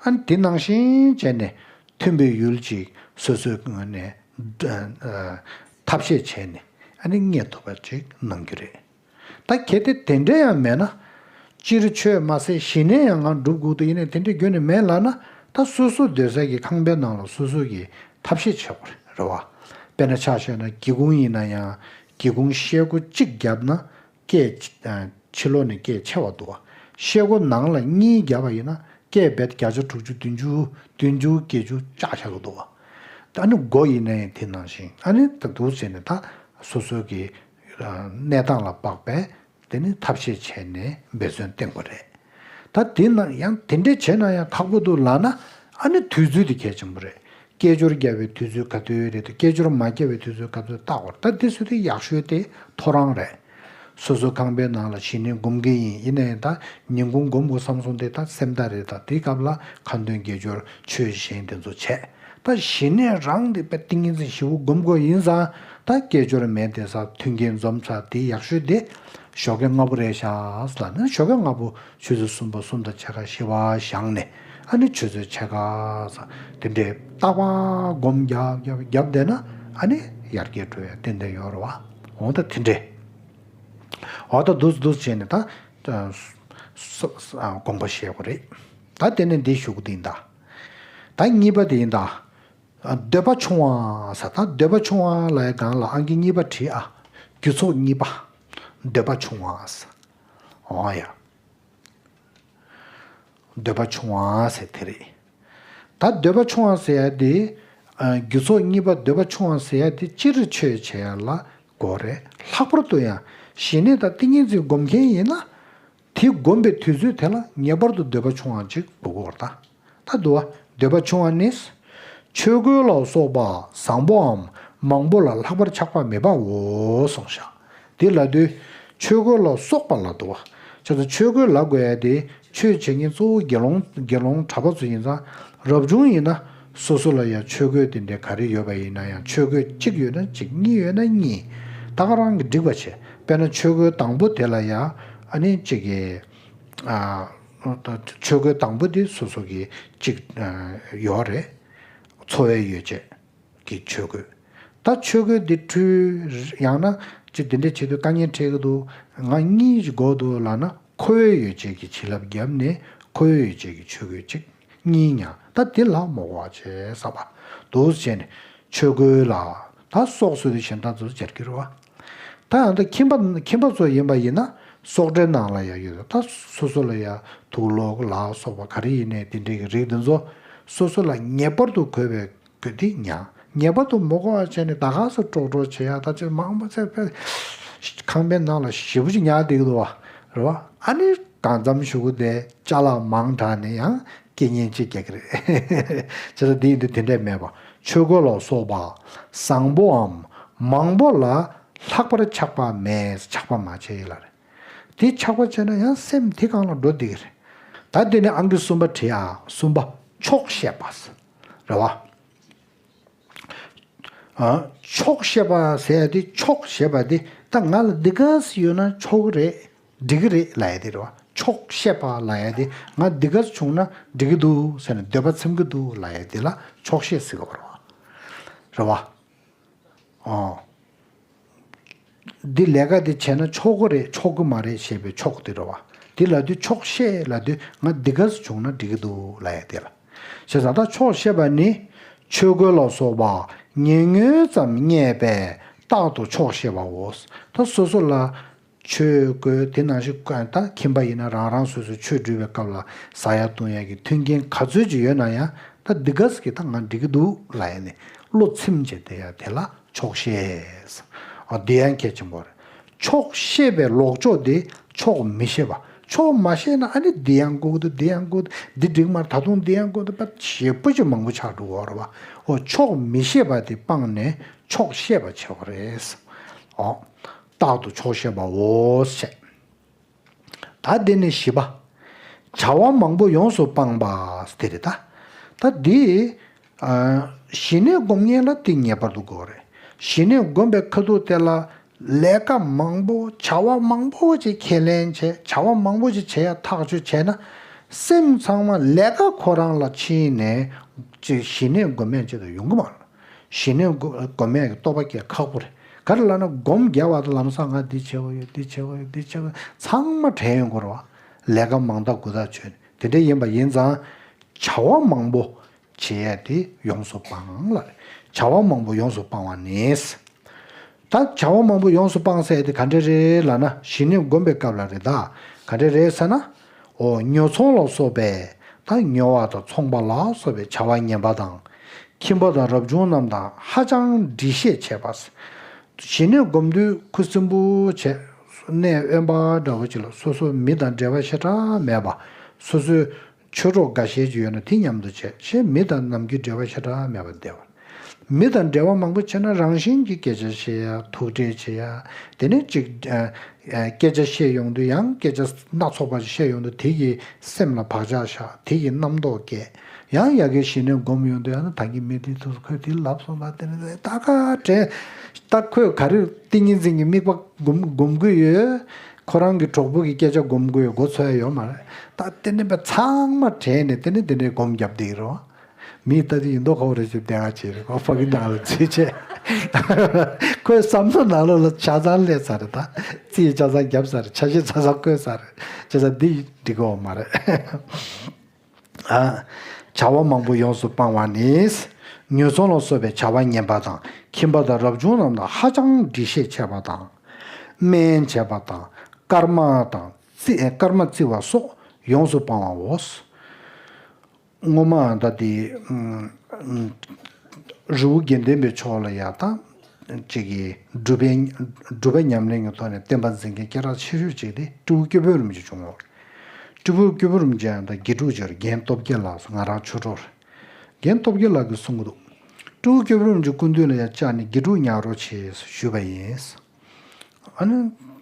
ཨ་ནི་དེ་ནང་བཞིན་བྱས་ནས་མཐུན་པའི་ཡུལ་ཅིག་སོ་སོའི་ངོས་ནས་ཐབས་ཤེས་བྱས་ནས་ཨ་ནི་རྙེད་ཐུབ་པ་ཅིག་གནང་རྒྱུ་རེད། ད་གལ་ཏེ་དེ་འདྲ་ཡང་མེད་ན། སྤྱིར་ཆོས་མ་ཟད་ཞི་གནས་ཡང་ང་སྒྲུབ་དགོས་དུས་ཡིན་ནའི་དེ་འདྲ་རྒྱུན་ནས་མེད་ལབ་ན། ད་སོ་སོ་སྡོད་ས་གི་ཁང་པའི་ནང་ལ་སོ་སོ་གིས་ཐབས་ཤེས་བྱེད་དགོས་རེད་བ། དཔེར་ན་ཆ་བཞག་ན་སྒེའུ་ཁུང་ཡིན་ན་ཡང་སྒེའུ་ཁུང་ཤེལ་སྒོ་གཅིག་བརྒྱབ་ན་སྐད་ཕྱི་ལོགས་ནས་སྐད་ཆེ་བ་འདུག་བ། ཤེལ་སྒོ་ནང་ལ་གཉིས་བརྒྱབ་པ་ཡིན་ན་སྐད་རྦད་བརྒྱ་ཆ་དྲུག་ཅུ་བདུན་ཅུ་བདུན་ཅུ་བརྒྱད་ཅུ་བཅག་བཞག་གི་འདུག་བ། ད་ནི་སྒོ་ཡིན་ན་ཡང་དེ་ནང་བཞིན་ཨ་ནི་ད་འདུག་བྱས་ནས་ད་སོ་སོ་གི་གནས་སྟངས་ལ་དཔག་པའི་དེ་ནི་ཐབས་ཤེས་བྱས་ནས་འབད་བརྩོན་བསྟེན་དགོས་རེད། ད་དེ་ན་ཡང་དེ་འདྲས་བྱས་ན་ཡང་ཁག་པོ་འདུག་ལབ་ན་ཨ་ནི་དུས་ཚོད་དེ་གལ་ཆེན་པོ་རེད། སྐད་ཅོར་བརྒྱབ་པའི་དུས་ཚོད་ག་དུས་རེད་དང་སྐད་ཅོར་མ་བརྒྱབ་པའི་དུས་ཚོད་ག་དུས་བལྟ་དགོས་རེད། ད་དེ་ཚོ་དེ་ཡག་ཤོས་དེ་ཐོ་རངས་རེད། སོ་སོ་ཁང་པའི་ནང་ལ་ཞི་གནས་སྒོམ་གྱི་ཡིན། ཡིན་ནའི་ད་ཉིན་གུང་སྒོམ་དགོས་བསམ་སོང་དེ་ད་སེམས་ཐག་རེད། ད་དེའི་སྐབས་ལ་ཁ་འདོན་དགེ་སྦྱོར་ཆོས་གཞན་དེ་ཚོ་བྱས། ད་ཞི་གནས་རང་དེ་དཔེ་ཏིང་ངེ་འཛིན་ཞེ་པོ་སྒོམ་དགོས་ཡིན་ཙང་ད་སྐད་ཅོར་མེད་དེ་ས་མཐུན་རྐྱེན་འཛོམས་ཚར་དེ་ཡག་ཤོས་དེ་ཞོགས་ཀས་སྔ་པོ་རེད་ཤག་ལ་ནི་ཞོགས་ཀས་སྔ་པོ་ཆུ་ཚོད་གསུམ་པ་གསུམ་དང་ཕྱེད་ཀ་བཞི་པ་བཞག་ནས་ཨ་ནི་ཆུ་ཚོད་ཕྱེད་ཀ་ས་དེ་འདྲའི་རྟག་པ་སྒོམ་རྒྱབ་རྒྱབ་རྒྱབ་བསྡད་ན་ཨ་ནི་ཡར་རྒྱས་འགྲོ་ཡ་ཏན་ཏན་ཡོད་རེད་བ། འོ་ད་དེ་འདྲས་འོ་ད་འདུག་འདུག་བྱས་ནས་ད་ས་ས་དགོངས་པ་བཞེས་དགོས་རེད། ད་དེ་ནས་འདི་ཞུ་གི་འདི་ཡིན་ད། ད་གཉིས་པ་དེ་ཡིན་ད། འདོད་པ་ཆུང་བ་ཟེར། ད་འདོད་པ་ཆུང་བ་ལ་ཡ་སྒང་ལ་ཨང་ཀི་གཉིས་པ་བྲིས་ཨ། རྒྱུ་ཚོགས་གཉིས་པ། འདོད་པ་ཆུང་བ་ཟེར། འོ་ཡ། འདོད་པ་ཆུང་བ་ཟེར་དེ་རེད། ད་འདོད་པ་ཆུང་བ་ཟེར་ཡ་དེ། རྒྱུ་ཚོགས་གཉིས་པ་འདོད་པ་ཆུང་བ་ཟེར་ཡ་དེ་སྤྱིར་ཆོས་བྱེད་ཡ་ལ་གོ་རེད། ལྷག་པར་དུ་ཡང་ཞི་གནས་དང་ཏིང་ངེ་འཛིན་སྒོམ་མཁན་ཡིན་ན། དེ་སྒོམ་པའི་དུས་ཚོད་དེ་ལ་ངེས་པར་དུ་འདོད་པ་ཆུང་བ་ཅིག་དགོས་ཀྱི་ཡོད་རེད་ད། ད་འདུག་བ། འདོད་པ་ཆུང་བ་ནི། ཆོས་གོས་ལ་སོགས་པ་བཟང་པོའམ་མང་པོ་ལ་ལྷག་པར་ཆགས་པ་མེད་པའོ་གསུངས་ཤག་དེ་ལབ་དུས་ཆོས་གོས་ལ་སོགས་པ་ལབ་འདུག་བ། བྱས་ཙང་ཆོས་གོས་ལབ་དགོས་ཡ་དེ་ཆོས་བྱེད་མཁན་གཙོ་བོ་དགེ་སློང་དགེ་སློང་གྲྭ་པ་ཚོ་ཡིན་ཙང་རབ་བྱུང་ཡིན་ན། སོ་སོ་ལ་ཡང་ཆོས་གོས་དེ་འདྲའི་ག་རེ་ཡོད་པ་ཡིན་ན་ཡང་ཆོས་གོས་གཅིག་ཡོད་ན་གཅིག་གཉིས་ཡོད་ན་གཉིས། ད་ག་རང་གིས་འགྲིག་པ་བྱེད། དཔེར་ན་ཆོས་གོས་དང་པོ་དེ་ལ་ཡང་ཨ་ནི་གཅིག་གི་ཨ། ཆོས་གོས་དང་པོ་དེ་སོ་སོ་གི་གཅིག་ཡོད་རེད། འཚོ་བའི་ཡོ་བྱད་ཀྱི་ཆོས་གོས། ད་ཆོས་གོས་འདི་འཁྲུལ་ཡང་ན་ཅི་འདི་འདྲ་བྱེད་དུས་དཀའ་ངལ་འཕྲད་ཀྱི་འདུག་ང་གཉིས་ཤིག་དགོས་འདུག་ལབ་ན་འཁོར་བའི་ཡོ་བྱད་ཀྱི་བྱིན་རླབས་བརྒྱབ་ནས་འཁོར་བའི་ཡོ་བྱད་ཀྱི་ཆོས་གོས་གཅིག་གཉིས་ཉར། ད་འདི་ལ་མོ་གོ་བ་བྱས་བསམ་པ་འདུག་བྱས་ནས་ཆོས་གོས་ལ་ད་སྲོག་གསོལ་དུས་གཞན་དག་ཚོ་སྦྱར་གྱི་རེད་བ། ད་ཡང་ད་ཁྱིམ་པ་ཁྱིམ་པ་ཚོ་ཡིན་པ་ཡིན་ན་སྲོག་ཁྲའི་ནང་ལ་ཡང་ཡོད། ད་སོ་སོ་ལ་ཡང་དུག་ལོག་ལ་སོགས་པ་ག་རེ་ཡིན་ནའི་དེ་འདྲའི་གི་རིགས་འདི་ཚོ་སོ་སོ་ལ་ངེས་པར་དུ་དགོས་པའི་གོས་དེ་ཉར། ངེས་པར་དུ་མོ་གོ་བ་བྱས་ནས་ད་ག་སེ་ཀྲོག་ཀྲོག་བྱེད་ཡ་ད་ཅི་མང་པོ་ཚད་ཕེ་ཁང་པའི་ནང་ལ་ཞེ་པོ་ཅིག་ཉར་བསྡད་ཀྱི་འདུག་བ། རེད་བ། ཨ་ནི་གང་འཚམ་ཞུ་གི་དེ་ཅ་ལག་མང་དྲགས་ནས་ཡང་སྐད་ཉན་ཅིག་རྒྱག་གི་རེད། བྱས་ཙང་འདི་ཡིན་དུས་དེ་འདྲས་མེད་པ། ཆོས་གོས་ལ་སོགས་པ་བཟང་པོའམ་མང་པོ་ལ་ལྷག་པར་ཆགས་པ་མེད། ཆགས་པ་མ་བྱེད་ལ་རེད། དེ་ཆགས་པ་བྱས་ན་ཡང་སེམས་དེ་གང་ལ་འགྲོ་བསྡད་ཀྱི་རེད། ད་དེ་ནས་ཨང་ཀི་གསུམ་པ་བྲིས་ཨ། གསུམ་པ་ཆོག་ཤེས་པ་ཟེར། རེད་བ། ཨ། ཆོག་ཤེས་པ་ཟེར་ཡ་དེ་ཆོག་ཤེས་པ་དེ་ད་ང་ལ་འདི་ག་ཟེ་ཡོད་ན་ཆོག་གི་རེད། འགྲིག་གི་རེད་ལབ་ཡ་དེ་རེད་བ། ཆོག་ཤེས་པ་ལབ་ཡ་དེ་ང་འདི་ག་ཟེ་བྱུང་ན་འགྲིག་གི་འདུག་ཟེར་ནས་འདོད་པ་ཚིམ་གི་འདུག་ལབ་ཡ་དེ་ལ་ཆོག་ཤེས་ཟེར་གི་རེད་བ། རེད་བ། ཨོ། འདི་ལས་ཀ་འདི་བྱས་ན་ཆོག་གི་རེད་ཆོག་གི་མ་རེད་ཞེས་པའི་ཆོག་དེ་རེད་བ། དེ་ལབ་དུས་ཆོག་ཤེས་ལབ་དུས་ང་འདི་ག་ཟེ་བྱུང་ན་འགྲིག་གི་འདུག་ལབ་ཡ་དེ་ལ། བྱས་ཙང་ད་ཆོག་ཤེས་པ་ནི་ཆོས་གོས་ལ་སོགས་པ་ཉེ་སྔོན་ཙམ་རྙེད་པས་རྟག་ཏུ་ཆོག་ཤེས་པའོ། ད་སོ་སོ་ལ་ཆོས་གོས་དེ་ནང་བཞིན་ད་ཁྱིམ་པ་ཡིན་ན་རང་རང་སོ་སོའི་ཆོས་སྒྲུབ་པའི་སྐབས་ལ་ཟ་ཡ་བཏུང་ཡ་གི་མཐུན་རྐྱེན་ག་ཚོད་ཅིག་ཡོད་ན་ཡང་ད་འདི་ག་ཟེ་གི་ད་ང་འགྲིག་གི་འདུག་ལབ་ཡ་ནི་བློ་ཚིམ་བྱས་བསྡད་ཡ་དེ་ལ་ཆོག་ཤེས། ཨ། འདི་ཡང་གལ་ཆེན་པོ་རེད། ཆོག་ཤེས་པའི་ལོག་ཕྱོགས་དེ་ཆོག་མི་ཤེས་པ། ཆོག་མ་ཤེས་ན་ཨ་ནི་འདི་ཡང་དགོས་ཀྱི་འདུག་འདི་ཡང་དགོས་ཀྱི་འདུག་འདི་འགྲིག་མ་རེད་ད་དུང་འདི་ཡང་དགོས་ཀྱི་འདུག་པ་ཞེ་པོ་ཅིག་མང་པོ་ཆགས་འགྲོ་གི་ཡོད་རེད་བ། ཨོ་ཆོག་མི་ཤེས་པ་དེ་སྤངས་ནས་ཆོག་ཤེས་པ་བྱེད་དགོས་རེད། ཨོ། རྟག་ཏུ་ཆོག་ཤེས་པའོ་ཞེས། ད་དེ་ནས་བཞི་པ། བྱ་བ་མང་པོ་ཡོངས་སུ་སྤངས་པ་དེ་རེད་ད། ད་འདི། ཨ། ཞི་གནས་སྒོམ་མཁན་ལ་དེ་ངེས་པར་དུ་དགོས་རེད། ཞི་གནས་སྒོམ་པའི་ཁ་ཐུག་དེ་ལ་ལས་ཀ་མང་པོ་བྱ་བ་མང་པོ་ཅིག་ཁས་ལེན་བྱས་བྱ་བ་མང་པོ་ཅིག་བྱེད་ཡ་ཐག་གཅོད་བྱས་ན་སེམས་ཚང་མ་ལས་ཀ་ཁོ་རང་ལ་ཕྱིན་ནས་ཅིག་ཞི་གནས་སྒོམ་མཁན་ཅིག་ཏུ་ཡོང་གི་མ་རེད། ཞི་གནས་སྒོ་སྒོམ་ཡག་གི་རྟོགས་པ་སྐྱེ་ཁག་པོ་རེད། ག་རེ་ལབ་ན་སྒོམ་རྒྱག་པ་དང་ལམ་སང་ང་འདི་བྱེད་དགོས་ཡོད་འདི་བྱེད་དགོས་ཡོད་འདི་བྱེད་དགོས་ཡོད་ཚང་མ་དྲན་ཡོང་གི་རེད་བ། ལས་ཀ་མང་དག་དགུ་དག་བྱོས་ནས་དེ་འདྲ་ཡིན་པ་ཡིན་ཙང་ བྱ་བ་མང་པོ་བྱེད་ཡས་དེ་ཡོངས་སུ་སྤང་ལ། བྱ་བ་མང་པོ་ཡོངས་སུ་སྤང་བ་ནི། ད་བྱ་བ་མང་པོ་ཡོངས་སུ་སྤང་ཟེར་ཡས་དེ་ག་འདྲ་རེད་ལབ་ན། ཞི་གནས་སྒོམ་པའི་སྐབས་ལ་རེད་ད། ག་འདྲ་རེད་ཟེར་ན། འོ་ཉོ་ཚོང་ལ་སོགས་པའི། ད་ཉོ་བ་དང་ཚོང་པ་ལ་སོགས་པའི་བྱ་བ་ངན་པ་དང་། ཁྱིམ་པ་དང་རབ་བྱུང་རྣམས་དང་ཧ་ཅང་འདྲིས་ཤས་ཆེ་བ། ཞི་གནས་སྒོམ་དུས་ཁུ་སིམ་པོ་བྱས། གནས་དབེན་པ་འདྲ་བོ་ཅིག་ལ་སོ་སོ་མི་དང་འབྲེལ་བ་ཞེ་དྲག་མེད་པ། སོ་སོའི་ཆོས་གྲོགས་འགའ་ཤས་ཅིག་ཡོད་ན་དེ་མཉམ་དུ་བྱས། གཞན་མི་དང་ནམ་རྒྱུན་འབྲེལ་བ་ཞེ་དྲག་མེད་པར་བསྡད་པ། མི་དང་འབྲེལ་བ་མང་པོ་བྱས་ན་རང་བཞིན་གྱིས་སྐད་ཆ་བཤད་ཡ། ཐུགས་ཁྲལ་བྱེད་ཡ། དེ་ནས་ཅིག་ཨ་ཨ་སྐད་ཆ་བཤད་ཡོང་དུས་ཡང་སྐད་ཆ་སྣ་ཚོགས་པ་ཞིག་བཤད་ཡོང་དུས་དེ་གིས་སེམས་ལ་བག་ཆགས་བཞག་དེ་གིས་རྣམ་རྟོག་སྐྱེ། ཡང་ཡ་གིའི་ཞི་གནས་སྒོམ་ཡོང་དུས་ཨ་ནི་ད་གིན་མི་དེ་ཚོ་ཁོས་དེ་ལབ་སོང་ད། དེ་ནི་ད་ག་དྲན། ད་ཁོས་ག་རེ་ཏིང་ངེ་འཛིན་གྱི་དམིགས་པ་སྒོམ་སྒོམ་གི་ཡོད། ཁོ་རང་གི་གྲོགས་པོ་གི་སྐད་ཆ་སྒོམ་གི་ཡོད། མགོ་ཚོད་ཡ་ཡོད་མ་རེད། ད་དེ་ནི་པ་ཚང་མ་དྲན་ནས་དེ་ནི་དེ་འདྲའི་སྒོམ་རྒྱབ་བསྡད་ཡོད་རེད་བ། མིས་ལྟ་དུས་ཡིན་མདོག་ཁ་པོ་རེ་ཞིག་བསྡད་ང་བྱེད་རེད་ཁོ་ཕ་གི་ནང་ལ་ཚུད་བྱས། ཁོའི་བསམ་བློ་ནང་ལོགས་ལ་ཆ་ཚང་སླེབས་ཚར་རེད། ད་རྩིས་ཆ་ཚང་བརྒྱབ་ཚར་རེད། ཆ་ཤས་ཆ་ཚང་བཀོད་ཚར་རེད། བྱས་ཙང་འདི་འགྲིག་གི་ཡོད་མ་རེད། ཨ། བྱ་བ་མང་པོ་ཡོངས་སུ་སྤང་བ་ནི། ཉོ་ཚོང་ལ་སོགས་པའི་བྱ་བ་ངན་པ་དང་། ཁྱིམ་པ་དང་རབ་བྱུང་རྣམས་དང་ཧ་ཅང་འདྲིས་ཤས་ཆེ་བ་དང་། སྨན་བྱེད་པ་དང་སྐར་མ་དང་རྩི་སྐར་མ་བརྩི་བ་སོགས་ཡོངས་སུ་སྤང་བའོ། སྔོན་མ་ད་དེ་རི་བོ་དགེ་ལྡན་པའི་ཕྱོགས་ལ་ཡ་ད་ཅིག་གི་སྒྲུབ་པའི་སྒྲུབ་པའི་ཉམས་ལེན་གྱི་ཐོག་ནས་བསྟན་པ་འཛིན་མཁན་སྐད་གྲགས་ཆེ་ཤོས་ཅིག་དེ་སྤྲུལ་སྐུ་སྐྱོབ་པའི་རིན་པོ་ཆེ་བྱུང་བ་རེད། སྤྲུལ་སྐུ་སྐྱོབ་པའི་རིན་པོ་ཆེ་ཡང་ད་དགེ་ཕྲུག་ཅིག་རེད། རྒན་སྟོབས་རྒྱལ་ལགས་སུ་ང་རང་ཆོས་གྲོགས་རེད། རྒན་སྟོབས་རྒྱལ་ལགས་ཀྱིས་གསུང་གི་འདུག་སྤྲུལ་སྐུ་སྐྱོབ་པའི་རིན་པོ་ཆེ་སྐུ་མདུན་ལ་ཡ་བཅར་ནས་དགེ་ཕྲུག་ཉར་རོགས་བྱེད་ཞུས་པ་ཡིན། ཨ་ནི།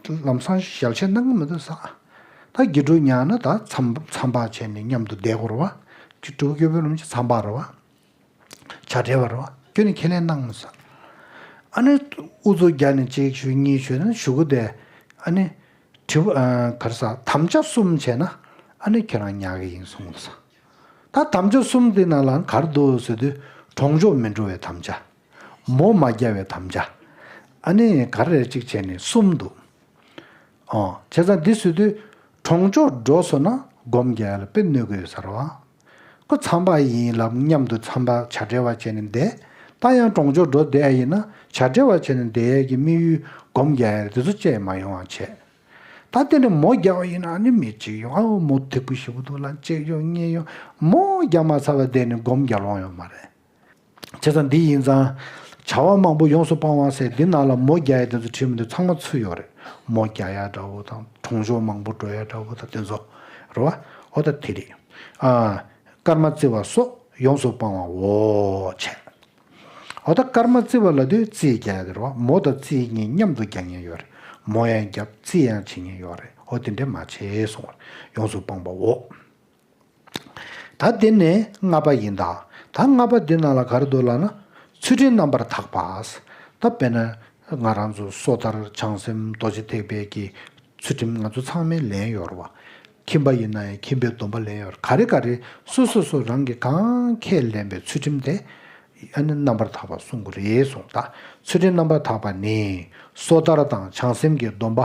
ལམ་སང་ཞལ་ཆད་གནང་གི་མི་འདུག་ས། ད་དགེ་ཕྲུག་ཉར་ན་ད་འཚམས་འཚམས་པ་བྱས་ནས་མཉམ་དུ་བསྡད་དགོས་རེད་བ། དེ་སྤྲུལ་སྐུ་སྐྱོབ་པའི་རིན་པོ་ཆེ་འཚམས་པ་རེད་བ། བྱ་བྲལ་བ་རེད་བ། ཁྱོད་ནི་ཁས་ལེན་གནང་མི་ས། ཨ་ནི། ཨུ་ཚུགས་རྒྱག་ནས་གཅིག་ཞུ་གཉིས་ཞུ་ན་ཞུ་གི་བསྡད། ཨ་ནི། དྲི་བ་ཨ་ག་རེ་ཟ་དམ་བཅའ་གསུམ་བྱས་ན་ཨ་ནི་ཁྱེད་རང་ཉར་གི་ཡིན་གསུངས་ས། ད་དམ་བཅའ་གསུམ་དེ་ནང་ལ་ག་རེ་འདུག་ཟེར་དུས་གྲོང་ཆོག་མི་འགྲོ་བའི་དམ་བཅའ། མོ་མ་རྒྱག་པའི་དམ་བཅའ། ཨ་ནི་ག་རེ་རེ་གཅིག་བྱས་ནས་གསུམ་འདུག་ཨོ། བྱས་ཙང་འདི་ཟེར་དུས་གྲོང་ཆོག་འགྲོ་སོང་ན་སྒོམ་རྒྱག་ཡ་ལ་དཔེ་གནོད་ཀྱི་ཡོད་ས་རེད་བ། ཁོ་འཚམས་པ་ཡིན་ལབ་མཉམ་དུ་འཚམས་པ་བྱ་བྲལ་བ་བྱས་ནས་བསྡད། ད་ཡང་གྲོང་ཆོག་འགྲོ་བསྡད་ཡ་ཡིན་ན་བྱ་བྲལ་བ་བྱས་ནས་བསྡད་ཡ་གི་དམིགས་ཡུལ་སྒོམ་རྒྱག་ཡ་དེ་ཚོ་བཅས་མ་ཡོང་བ་བྱས། ད་དེ་ནས་མོ་རྒྱག་པ་ཡིན་ན་ཨ་ནི་མི་གཅིག་ཡོང་། ཨ་མོ་སྡུག་པོ་ཞེ་པོ་འདུག་ལ་གཅིག་ཡོང་གཉིས་ཡོང་། མོ་རྒྱག་མ་ཚར་བ་བསྡད་ནས་སྒོམ་རྒྱག་ལོང་ཡོད་མ་རེད། བྱས་ཙང་འདི་ཡིན་ཙང་། བྱ་བ་མང་པོ་ཡོངས་སུ་སྤང་བ་ཟེར་འདི་ནང་ལ་མོ་རྒྱག་ཡ་དེ་ཚོ་བྲིས་མི་འདུག་ཚང་མ་ཚུད་ཡོད་རེད། མོ་རྒྱག་ཡ་འདྲ་བོ་དང་གྲོང་ཆོག་མང་པོ་འགྲོ་ཡ་འདྲ་བོ་དང་དེ་ཚོ། རེད་བ། འོ་ད་དེ་རེད། ཨ། སྐར་མ་བརྩི་བ་སོགས་ཡོངས་སུ་སྤང་བའོ། བྱས། འོ་ད་སྐར་མ་བརྩི་བ་ལབ་དུས་རྩིས་རྒྱག་ཡ་དེ་རེད་བ། མོ་དང་རྩིས་གཉིས་མཉམ་དུ་རྒྱག་མཁན་ཡོད་རེད། མོ་ཡང་རྒྱབ་རྩིས་ཡང་བྱེད་མཁན་ཡོད་རེད། འོ་དེ་འདྲས་མ་བྱེད་གསུངས་པ་རེད། ཡོངས་སུ་སྤངས་པའོ། ད་དེ་ནས་ལྔ་པ་ཡིན་ད། ད་ལྔ་པ་འདི་ནང་ལ་ག་རེ་འདུག་ལབ་ན། ཚུལ་ཁྲིམས་རྣམ་པར་དག་པ། ད་དཔེར་ན་ང་རང་ཚོ་སོ་ཐར་བྱང་སེམས་རྡོ་རྗེ་ཐེག་པའི་གི་ཚུལ་ཁྲིམས་ང་ཚོ་ཚང་མས་ལེན་ཡོད་རེད་བ། ཁྱིམ་པ་ཡིན་ན་ཡང་ཁྱིམ་པའི་སྡོམ་པ་ལེན་ཡོད་རེད། ག་རེ་ག་རེ་སོ་སོ་སོ་རང་གིས་གང་ཁས་ལེན་པའི་ཚུལ་ཁྲིམས་དེ། ཨ་ནི་རྣམ་པར་དག་པ་གསུང་གི་རེད་གསུངས། ད་ཚུལ་ཁྲིམས་རྣམ་པར་དག་པ་ནི་སོ་ཐར་དང་བྱང་སེམས་ཀྱི་སྡོམ་པ་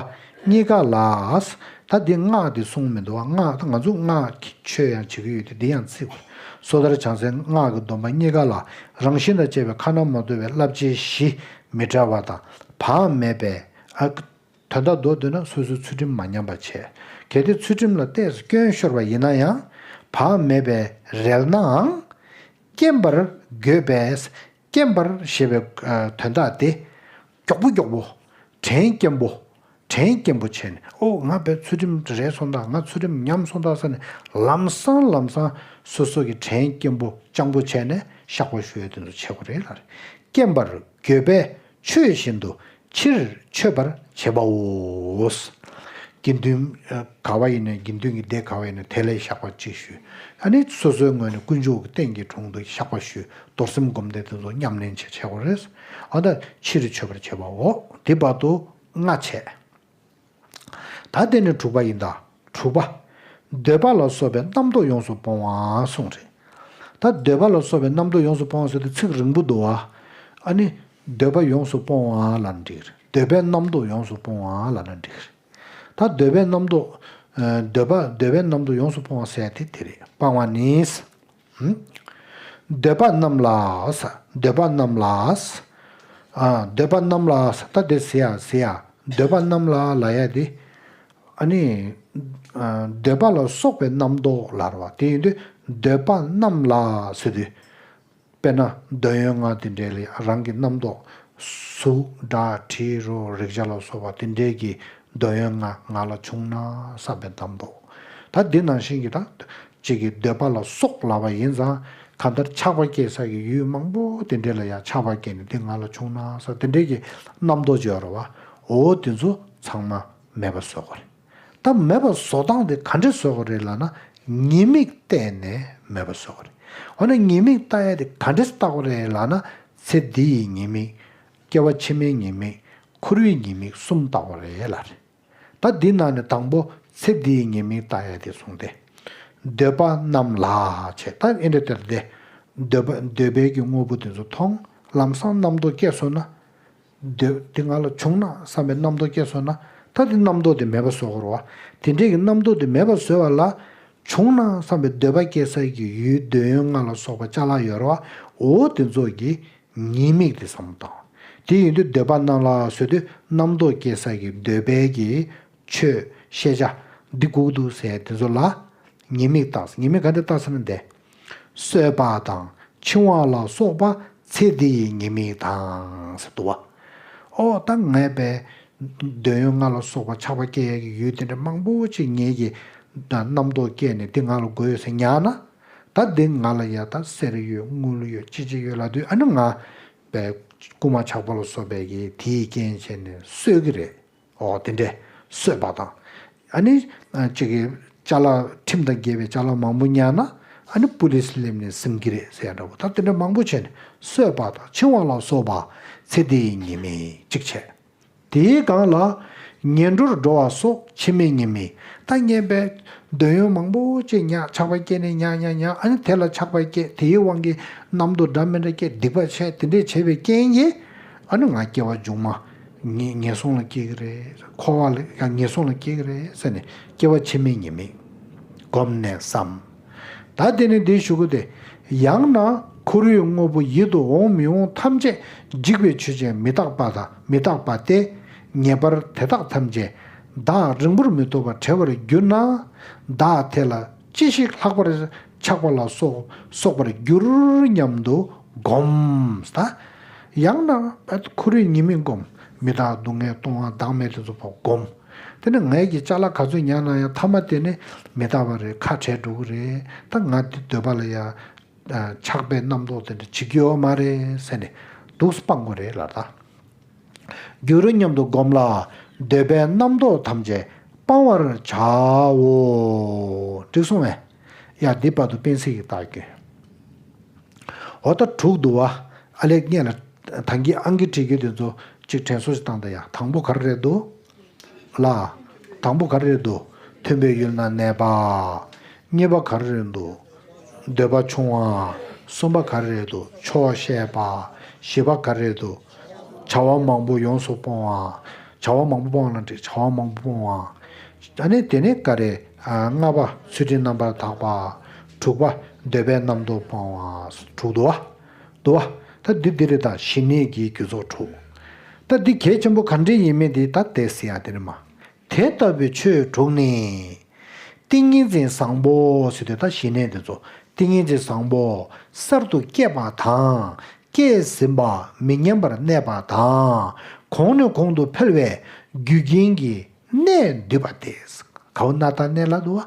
གཉིས་ཀ་ལ། ད་འདི་སྔགས་འདི་གསུངས་མི་འདུག་བ། སྔགས་ད་ང་ཚོ་སྔགས་ཀྱི་ཆོས་ཡང་བྱེད་ཀྱི་ཡོད་དེ་འདི་ཡང་བརྩི་དགོས། སོ་ཐར་བྱང་སེམས་སྔགས་ཀྱི་སྡོམ་པ་གཉིས་ཀ་ལ་རང་བཞིན་དང་བཅས་པའི་ཁ་ན་མ་ཐོ་བའི་བསླབ་བྱའི་གཞི་མི་འབྲལ་བ་དང་བག་མེད་པའི་ཨ། དོན་དག་མདོར་བསྡུས་ན་སོ་སོའི་ཚུལ་ཁྲིམས་མ་ཉམས་པ་བྱས། གལ་ཏེ་ཚུལ་ཁྲིམས་ལ་ཏོག་ཙམ་སྐྱོན་ཤོར་བ་ཡིན་ན་ཡང་། བག་མེད་པའི་རལ་ནའང་། སྐེམ་པར་དགོས་པས། སྐེམ་པར་ཞེས་པའི་དོན་དག་དེ། མགྱོགས་པོ་མགྱོགས་པོ། དྲན་སྐེམ་པོ། དྲན་སྐེམ་པོ་བྱས་ནས། ཨོ་ང་བས་ཚུལ་ཁྲིམས་རལ་སོང་ད། ང་ཚུལ་ཁྲིམས་ཉམས་སོང་ད་ཟེར་ནས་ལམ་སང་ལམ་སང་སོ་སོ་གི་དྲན་སྐེམ་པོ་སྤྱང་པོ་བྱས་ནས་བཤགས་པ་ཞུ་ཡ་དེ་ཚོ་བྱེད་དགོས་རེད་ལ། སྐེམ་པར་དགོས་པས། ཆོས་བཞིན་དུ་ཕྱིར་མཆོད་པར་བྱེད་པའོ། དགེ་འདུན་ག་བ་ཡིན་ནའི་དགེ་འདུན་གྱི་སྡེ་ག་བ་ཡིན་ནའི་དེ་ལ་བཤགས་པ་གཅིག་ཞུས། ཨ་ནི་སོ་སོའི་ངོས་ནས་དཀོན་མཆོག་གི་རྟེན་གྱི་དྲུང་དུ་བཤགས་པ་ཞུས། རྡོར་སེམས་སྒོམ་བཟླས་དེ་ཚོ་ཉམས་ལེན་བྱེད་བྱེད་དགོས་རེད། ཨ་ད་ཕྱིར་མཆོད་པར་བྱེད་པའོ། དེ་བར་དུ་ལྔ་བྱས། ད་དེ་ནས་དྲུག་པ་ཡིན་ད། དྲུག་པ། འདོད་པ་ལ་སོགས་པའི་རྣམ་རྟོག་ཡོངས་སུ་སྤོང་བ་གསུངས་རེད། ད་འདོད་པ་ལ་སོགས་པའི་རྣམ་རྟོག་ཡོངས་སུ་སྤོང་བ་ཟེར་དུས་ཚིག་རིང་པོ་འདུག་བ། ཨ་ནི། འདོད་པ་ཡོངས་སུ་སྤོང་བ་ལབ་ན་འགྲིག་རེད། འདོད་པའི་རྣམ་རྟོག་ཡོངས་སུ་སྤོང་བ་ལབ་ན་འགྲིག་རེད། ད་འདོད་པའི་རྣམ་རྟོག་འདོད་པ་འདོད་པའི་རྣམ་རྟོག་ཡོངས་སུ་སྤོང་བ་ཟེར་དེ་དེ་རེད། སྤང་བ་ནི། འདོད་པ་རྣམས་ལ། འདོད་པ་རྣམས་ལ། ཨ། འདོད་པ་རྣམས་ལ། ད་དེ་ཟེར་ཡ་ཟེར་ཡ། འདོད་པ་རྣམས་ལ་ལབ་ཡ་དེ། ཨ་ནི། ཨ། འདོད་པ་ལ་སོགས་པའི་རྣམ་རྟོག་ལབ་རེད་བ། དེ་ཡིན་དུས་འདོད་པ་རྣམས་ལ་ཟེར་དུས། དཔེར་ན་འདོད་ཡོན་ལྔ་དེ་འདྲའི་ལ་རང་གི་རྣམ་རྟོག་གཟུགས་སྒྲ་དྲི་རོ་རེག་བྱ་ལ་སོགས་པ་དེ་འདྲའི་གི་འདོད་ཡོན་ལྔ་ང་ལ་བྱུང་ན་བསམ་པའི་རྣམ་རྟོག་ད་འདི་ནང་བཞིན་གྱི་ད་གཅིག་གི་འདོད་པ་ལ་སོགས་ལབ་པ་ཡིན་ཙང་གང་ལྟར་ཆགས་པ་སྐྱེ་ས་ཀྱི་ཡུལ་མང་པོ་དེ་འདྲའི་ལ་ཡང་ཆགས་པ་སྐྱེས་ནས་འདི་ང་ལ་བྱུང་ན་བསམ་དེ་འདྲའི་གི་རྣམ་རྟོག་ཅིག་ཡོད་རེད་བ། འོ་དེ་ཚོ་ཚང་མ་མེད་པ་བཟོ་དགོས་རེད། ད་མེད་པ་བཟོ་སྟངས་དེ་ག་འདྲས་བཟོ་དགོས་རེད་ལབ་ན། ཉེས་དམིགས་བལྟས་ནས་མེད་པ་བཟོ་དགོས་རེད། འོ་ན་ཉེས་དམིགས་བལྟ་ཡ་དེ་ག་འདྲས་བལྟ་དགོས་རེད་ལབ་ན། ཚེ་འདི་ཡི་ཉེས་དམིགས། སྐྱེ་བ་ཕྱི་མའི་ཉེས་དམིགས། འཁོར་བའི་ཉེས་དམིགས་གསུམ་བལྟ་དགོས་རེད་ལབ་རེད། ད་འདི་ནང་ནས་དང་པོ་ཚེ་འདི་ཡི་ཉེས་དམིགས་བལྟ་ཡ་དེ་གསུངས་ཏེ། འདོད་པ་རྣམས་ལ་བྱས། ད་ཨེ་འདྲ་དེར་དེ། འདོད་པ་འདོད་པའི་གི་དངོས་པོ་དེ་ཚོ་མཐོང་། ལམ་སང་རྣམ་རྟོག་སྐྱེས་སོང་ན། འདོད་དེ་ང་ལ་བྱུང་ན་བསམ་པའི་རྣམ་རྟོག་སྐྱེས་སོང་ན། ད་དེ་རྣམ་རྟོག་དེ་མེད་པ་བཟོ་དགོས་རེད་བ། དེ་འདྲའི་གི་རྣམ་རྟོག་དེ་མེད་པ་བཟོ་བ་ལ། བྱུང་ན་བསམ་པའི་འདོད་པ་སྐྱེ་ས་ཀྱི་ཡུལ་འདོད་ཡོན་ལྔ་ལ་སོགས་པ་ཅ་ལག་ཡོད་རེད་བ། འོ་དེ་ཚོ་གི་ཉེས་དམིགས་དེ་བསམ་བློ་བཏང་། དེ་ཡིན་དུས་འདོད་པ་རྣམས་ལ་ཟེར་དུས་རྣམ་རྟོག་སྐྱེ་ས་ཀྱི་འདོད་པའི་གི་ཆོས་ཤེས་བྱ་འདི་དགོས་འདུག་ཟེར་དེ་ཚོ་ལ་ཉེས་དམིགས་བཏགས། ཉེས་དམིགས་ག་འདྲ་བཏགས་ཟེར་ན་འདི། གསོད་པ་དང་འཆིང་བ་ལ་སོགས་པ་ཚེ་འདི་ཡི་ཉེས་དམིགས་དང་ཟེར་འདུག་བ། ཨོ་ད་ངས་པའི་འདོད་ཡོན་ལྔ་ལ་སོགས་པ་ཆགས་པ་སྐྱེ་ཡས་ཀྱི་ཡུལ་དེ་འདྲ་མང་པོ་ཅིག་ངེད་ཀྱི་རྣམ་རྟོག་སྐྱེས་ནས་འདི་ང་ལ་དགོས་ཡོད་ཟེར་ཉར་ན། ད་འདི་ང་ལ་ཡ་ད་གསེར་ཡོད་དངུལ་ཡོད་ཅི་ཅི་ཡོད་ལབ་དུས་ཨ་ནི་ང་པའི་རྐུ་མ་ཇག་པ་ལ་སོགས་པའི་གི་དེའི་རྐྱེན་བྱས་ནས་གསོད་ཀྱི་རེད། ཨོ་དེ་འདྲས་གསོད་པ་དང་། ཨ་ནི་ཅིག་གི་ཅ་ལག་ཁྲིམས་དང་འགལ་བའི་ཅ་ལག་མང་པོ་ཉར་ན་ཨ་ནི་པུ་ལིས་སླེབས་ནས་ཟིན་གྱི་རེད་ཟེར་ཡ་འདྲ་པོ། ད་དེ་འདྲ་མང་པོ་བྱས་ནས་གསོད་པ་དང་འཆིང་བ་ལ་སོགས་པ་ཚེ་འདི་ཡི་ཉེས་དམིགས་གཅིག་བྱས། དེའི་སྒང་ལ་ངན་འགྲོར་འགྲོ་བ་སོགས་ཕྱི་མའི་ཉེས་དམིགས། ད་ངན་པའི་འདོད་ཡོན་མང་པོ་ཅིག་ཉར་ཆགས་པ་སྐྱེས་ནས་ཉར་ཉར་ཉར་ཨ་ནི་དེ་ལ་ཆགས་པ་སྐྱེས་དེའི་དབང་གིས་རྣམ་རྟོག་འདྲ་མི་འདྲ་སྐྱེས་སྡིག་པ་བྱས་དེ་འདྲས་བྱས་པའི་རྐྱེན་གྱིས་ཨ་ནི་ང་སྐྱེ་བ་མཇུག་མ་ངན་ངན་སོང་ལ་སྐྱེ་གི་རེད། འཁོར་བ་ལ་ཡང་ངན་སོང་ལ་སྐྱེ་གི་རེད་ཟེར་ནས་སྐྱེ་བ་ཕྱི་མའི་ཉེས་དམིགས་བསྒོམས་ནས་བསམ། ད་དེ་ནི་འདིའི་གཞུག་གུ་སྟེ། ཡང་ན་འཁོར་བའི་དངོས་པོ་ཡིད་དུ་འོང་མི་འོང་ཐམས་ཅད་འཇིག་པའི་ཆོས་ཅན་མི་རྟག་པ་དང་མི་རྟག་པ་སྟེ། ངེས་པར་དེ་དག་ཐམས་ཅད་བདག་རིང་པོར་མི་ཐུབ་པར་བྲལ་བར་གྱུར་ན། བདག་དེ་ལ་ཅི་ཞིག་ལྷག་པར་ཆགས་པ་ལ་སོགས་སོགས་པར་འགྱུར་སྙམ་དུ་བསྒོམས། ད་ཡང་ན་འཁོར་བའི་ཉེས་དམིགས་བསྒོམ། མི་རྟག་སྡུག་བསྔལ་ལྟུང་བ་བདག་མེད་དེ་ཚོ་ཕར་བསྒོམ། དེ་ནས་ངས་ཀྱི་ཅ་ལག་ག་ཚོད་ཉར་ན་ཡང་མཐའ་མ་དེ་ནི་མི་རྟག་པ་རེད། ཁ་བྲལ་འགྲོ་གི་རེད། ད་ང་འདི་འདོད་པ་ལ་ཡང་ཆགས་པའི་རྣམ་རྟོག་དེ་འདྲ་བྱེད་ཀྱི་ཡོད་མ་རེད་ཟེར་ནས་འདུག་སྤང་དགོས་རེད་ལ། ད་འགྱུར་སྙམ་དུ་བསྒོམ་ལ་འདོད་པའི་རྣམ་རྟོག་ཐམས་ཅད་སྤང་བར་བྱའོ། འགྲིག་སོང་ངས། ཡ་འདི་བར་དུ་སྤེན་སྲིད་ཀྱིས་བལྟ་རྒྱུ། འོ་ད་དྲུག་འདུག་བ། ཨ་ལས་སྔས་ལ་ཐང་གི་ཨང་ཀི་བྲིས་རྒྱུ་དེ་ཚོ་གཅིག་དྲན་གསོ་ཞིག་བཏང་དང་ཡ། དང་པོ་ག་རེ་རེད་འདུག་ལ། དང་པོ་ག་རེ་རེད་འདུག་མཐུན་པའི་ཡུལ་ན་གནས་པ། གཉིས་པ་ག་རེ་རེད་འདུག་འདོད་པ་ཆུང་བ། གསུམ་པ་ག་རེ་རེད་འདུག་ཆོག་ཤེས་པ། བཞི་པ་ག་རེ་རེད་འདུག་བྱ་བ་མང་པོ་ཡོངས་སུ་སྤོང་བ། བྱ་བ་མང་པོ་སྤོང་བ་ལ་འགྲིག་བྱ་བ་མང་པོ་སྤོང་བ། ཨ་ནི་དེ་ནས་ག་རེ། ལྔ་པ་ཚུལ་ཁྲིམས་རྣམ་པར་དག་པ། དྲུག་པ་འདོད་པའི་རྣམ་རྟོག་སྤོང་བ། དྲུག་འདུག་བ། འདུག་བ། ད་འདི་འདི་རེད། ད་ཞི་གནས་ཀྱི་རྒྱུ་ཚོགས་དྲུག་ད་འདི་གལ་ཆེན་པོ་ག་འདྲ་ཡིན་མིན་འདི་ད་དེ་ཟེར་ཡ་དེ་རེད་མ། དེ་ལྟ་བུའི་ཆོས་དྲུག་ནི། ཏིང་ངེ་འཛིན་བཟང་པོ་ཟེར་དུས་ད་ཞི་གནས་འདི་ཚོ་ཏིང་ངེ་འཛིན་བཟང་པོ་གསར་དུ་སྐྱེས་པ་དང་། སྐྱེས་ཟིན་པ་མི་ཉམས་པར་གནས་པ་དང་། གོང་ནས་གོང་དུ་འཕེལ་བའི་རྒྱུ་རྐྱེན་གྱིས་གནས་འདུས་པ་སྟེ། ག་བ་ན་ད་གནས་ལ་འདུ་བ།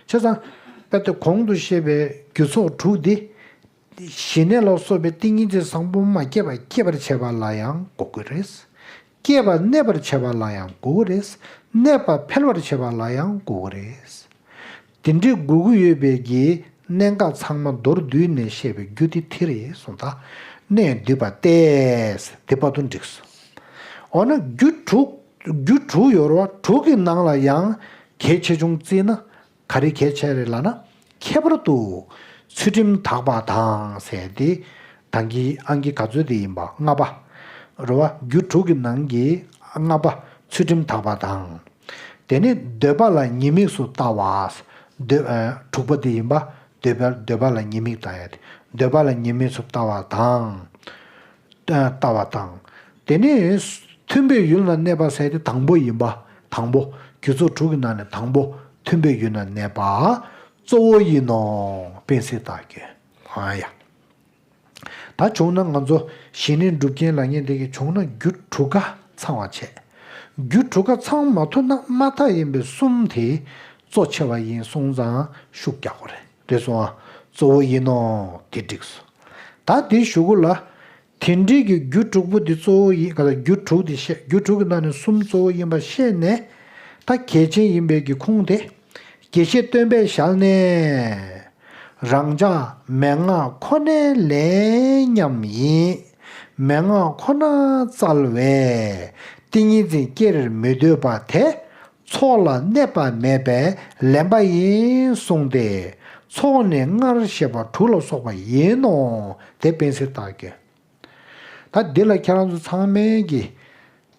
བྱས་ཙང་དཔེ་དེ་གོང་དུ་བཤད་པའི་རྒྱུ་ཚོགས་དྲུག་འདི། ཞི་གནས་ལ་སོགས་པའི་ཏིང་ངེ་འཛིན་བཟང་པོ་མ་སྐྱེས་པ་སྐྱེད་པར་བྱེད་པ་ལ་ཡང་དགོས་ཀྱི་རེད། སྐྱེས་པ་གནས་པར་བྱེད་པ་ལ་ཡང་དགོས་ཀྱི་རེད། གནས་པ་འཕེལ་བར་བྱེད་པ་ལ་ཡང་དགོས་ཀྱི་རེད། དེ་འདྲའི་དགོས་ཀྱི་ཡོད་པའི་གི་གནད་འགག་ཚང་མ་མདོར་བསྡུས་ནས་བཤད་པའི་རྒྱུ་དེ་དེ་རེད་གསུངས། ད་གནས་འདུས་པ་སྟེ། དེ་བར་དུ་འགྲིགས་སོང་། འོ་ན་རྒྱུ་དྲུག་རྒྱུ་དྲུག་ཡོད་རེད་བ། དྲུག་གི་ནང་ལ་ཡང་གལ་ཆེ་ཆུང་བརྩིས་ན། ག་རེ་གལ་ཆེ་རེད་ལབ་ན། ཁྱད་པར་དུ་ཚུལ་ཁྲིམས་དག་པ་དང་ཟེར་ཏེ། ད་གིན་ཨང་ཀི་ག་ཚོད་དེ་ཡིན་པ། ལྔ་པ་རེད་བ། རྒྱུ་དྲུག་གི་ནང་གི་ལྔ་པ་ཚུལ་ཁྲིམས་དག་པ་དང་། དེ་ནས་འདོད་པ་ལ་ཉེས་དམིགས་སུ་ལྟ་བ། འདོད་ཨ་དྲུག་པ་དེ་ཡིན་པ། འདོད་པ་འདོད་པ་ལ་ཉེས་དམིགས་ལྟ་ཡ་དེ། འདོད་པ་ལ་ཉེས་དམིགས་སུ་ལྟ་བ་དང་། ལྟ་བ་དང་། དེ་ནས་མཐུན་པའི་ཡུལ་ན་གནས་པ་ཟེར་དེ་དང་པོ་ཡིན་པ། དང་པོ། རྒྱུ་ཚོགས་དྲུག་གི་ནང་ནས་དང་པོ་མཐུན་པའི་ཡུལ་ན་གནས་པ་གཙོ་བོ་ཡིན་ནོ། དཔེ་གསལ་བཏགས་ཀྱི། ཨ་ཡ། ད་བྱུང་ན་ང་ཚོ་ཞི་གནས་སྒྲུབ་མཁན་ལབ་མཁན་དེ་གིས་བྱུང་ན་རྒྱུ་དྲུག་ཀ་ཚང་བ་བྱས། རྒྱུ་དྲུག་ཀ་ཚང་མ་ཐུབ་ན་དམར་ཐག་ཡིན་པའི་གསུམ་དེ་གཙོ་ཆེ་བ་ཡིན་གསུངས་ཙང་ཤུགས་རྒྱག་དགོས་རེད། རེད་སོང་ཨ། གཙོ་བོ་ཡིན་ནོ། དེ་འགྲིག་སོང་། ད་དེ་གཞུག་གུ་ལ། དེ་འདྲའི་གི་རྒྱུ་དྲུག་པོ་དེ་གཙོ་བོ་ཡིན་ག་ལ་རྒྱུ་དྲུག་དེ་བཤད། རྒྱུ་དྲུག་གི་ནང་ནས་གསུམ་གཙོ་བོ་ཡིན་པ་ཤེས་ནས། ད་གལ་ཆེན་ཡིན་པའི་གི་ཁུངས་དེ། དགེ་བཤེས་སྟོན་པའི་ཞལ་ནས། རང་ཅག་མན་ངག་ཁོ་ནའི་ལས་མཉམ་ཡིན། མན་ངག་ཁོ་ན་བཙལ་བས་ཏིང་ངེ་འཛིན་སྐྱེར་མི་འདོད་པ་དེ། ཚོགས་ལ་གནས་པ་མེད་པས་ལེན་པ་ཡིན་གསུངས་ཏེ། ཚོགས་ནི་སྔར་བཤད་པ་དྲུག་ལ་སོགས་པ་ཡིན་ནོ། དེ་དཔེ་གསལ་བཏགས་ཀྱི། ད་འདི་ལ་ཁྱེད་རང་ཚོ་ཚང་མས་ཀྱི།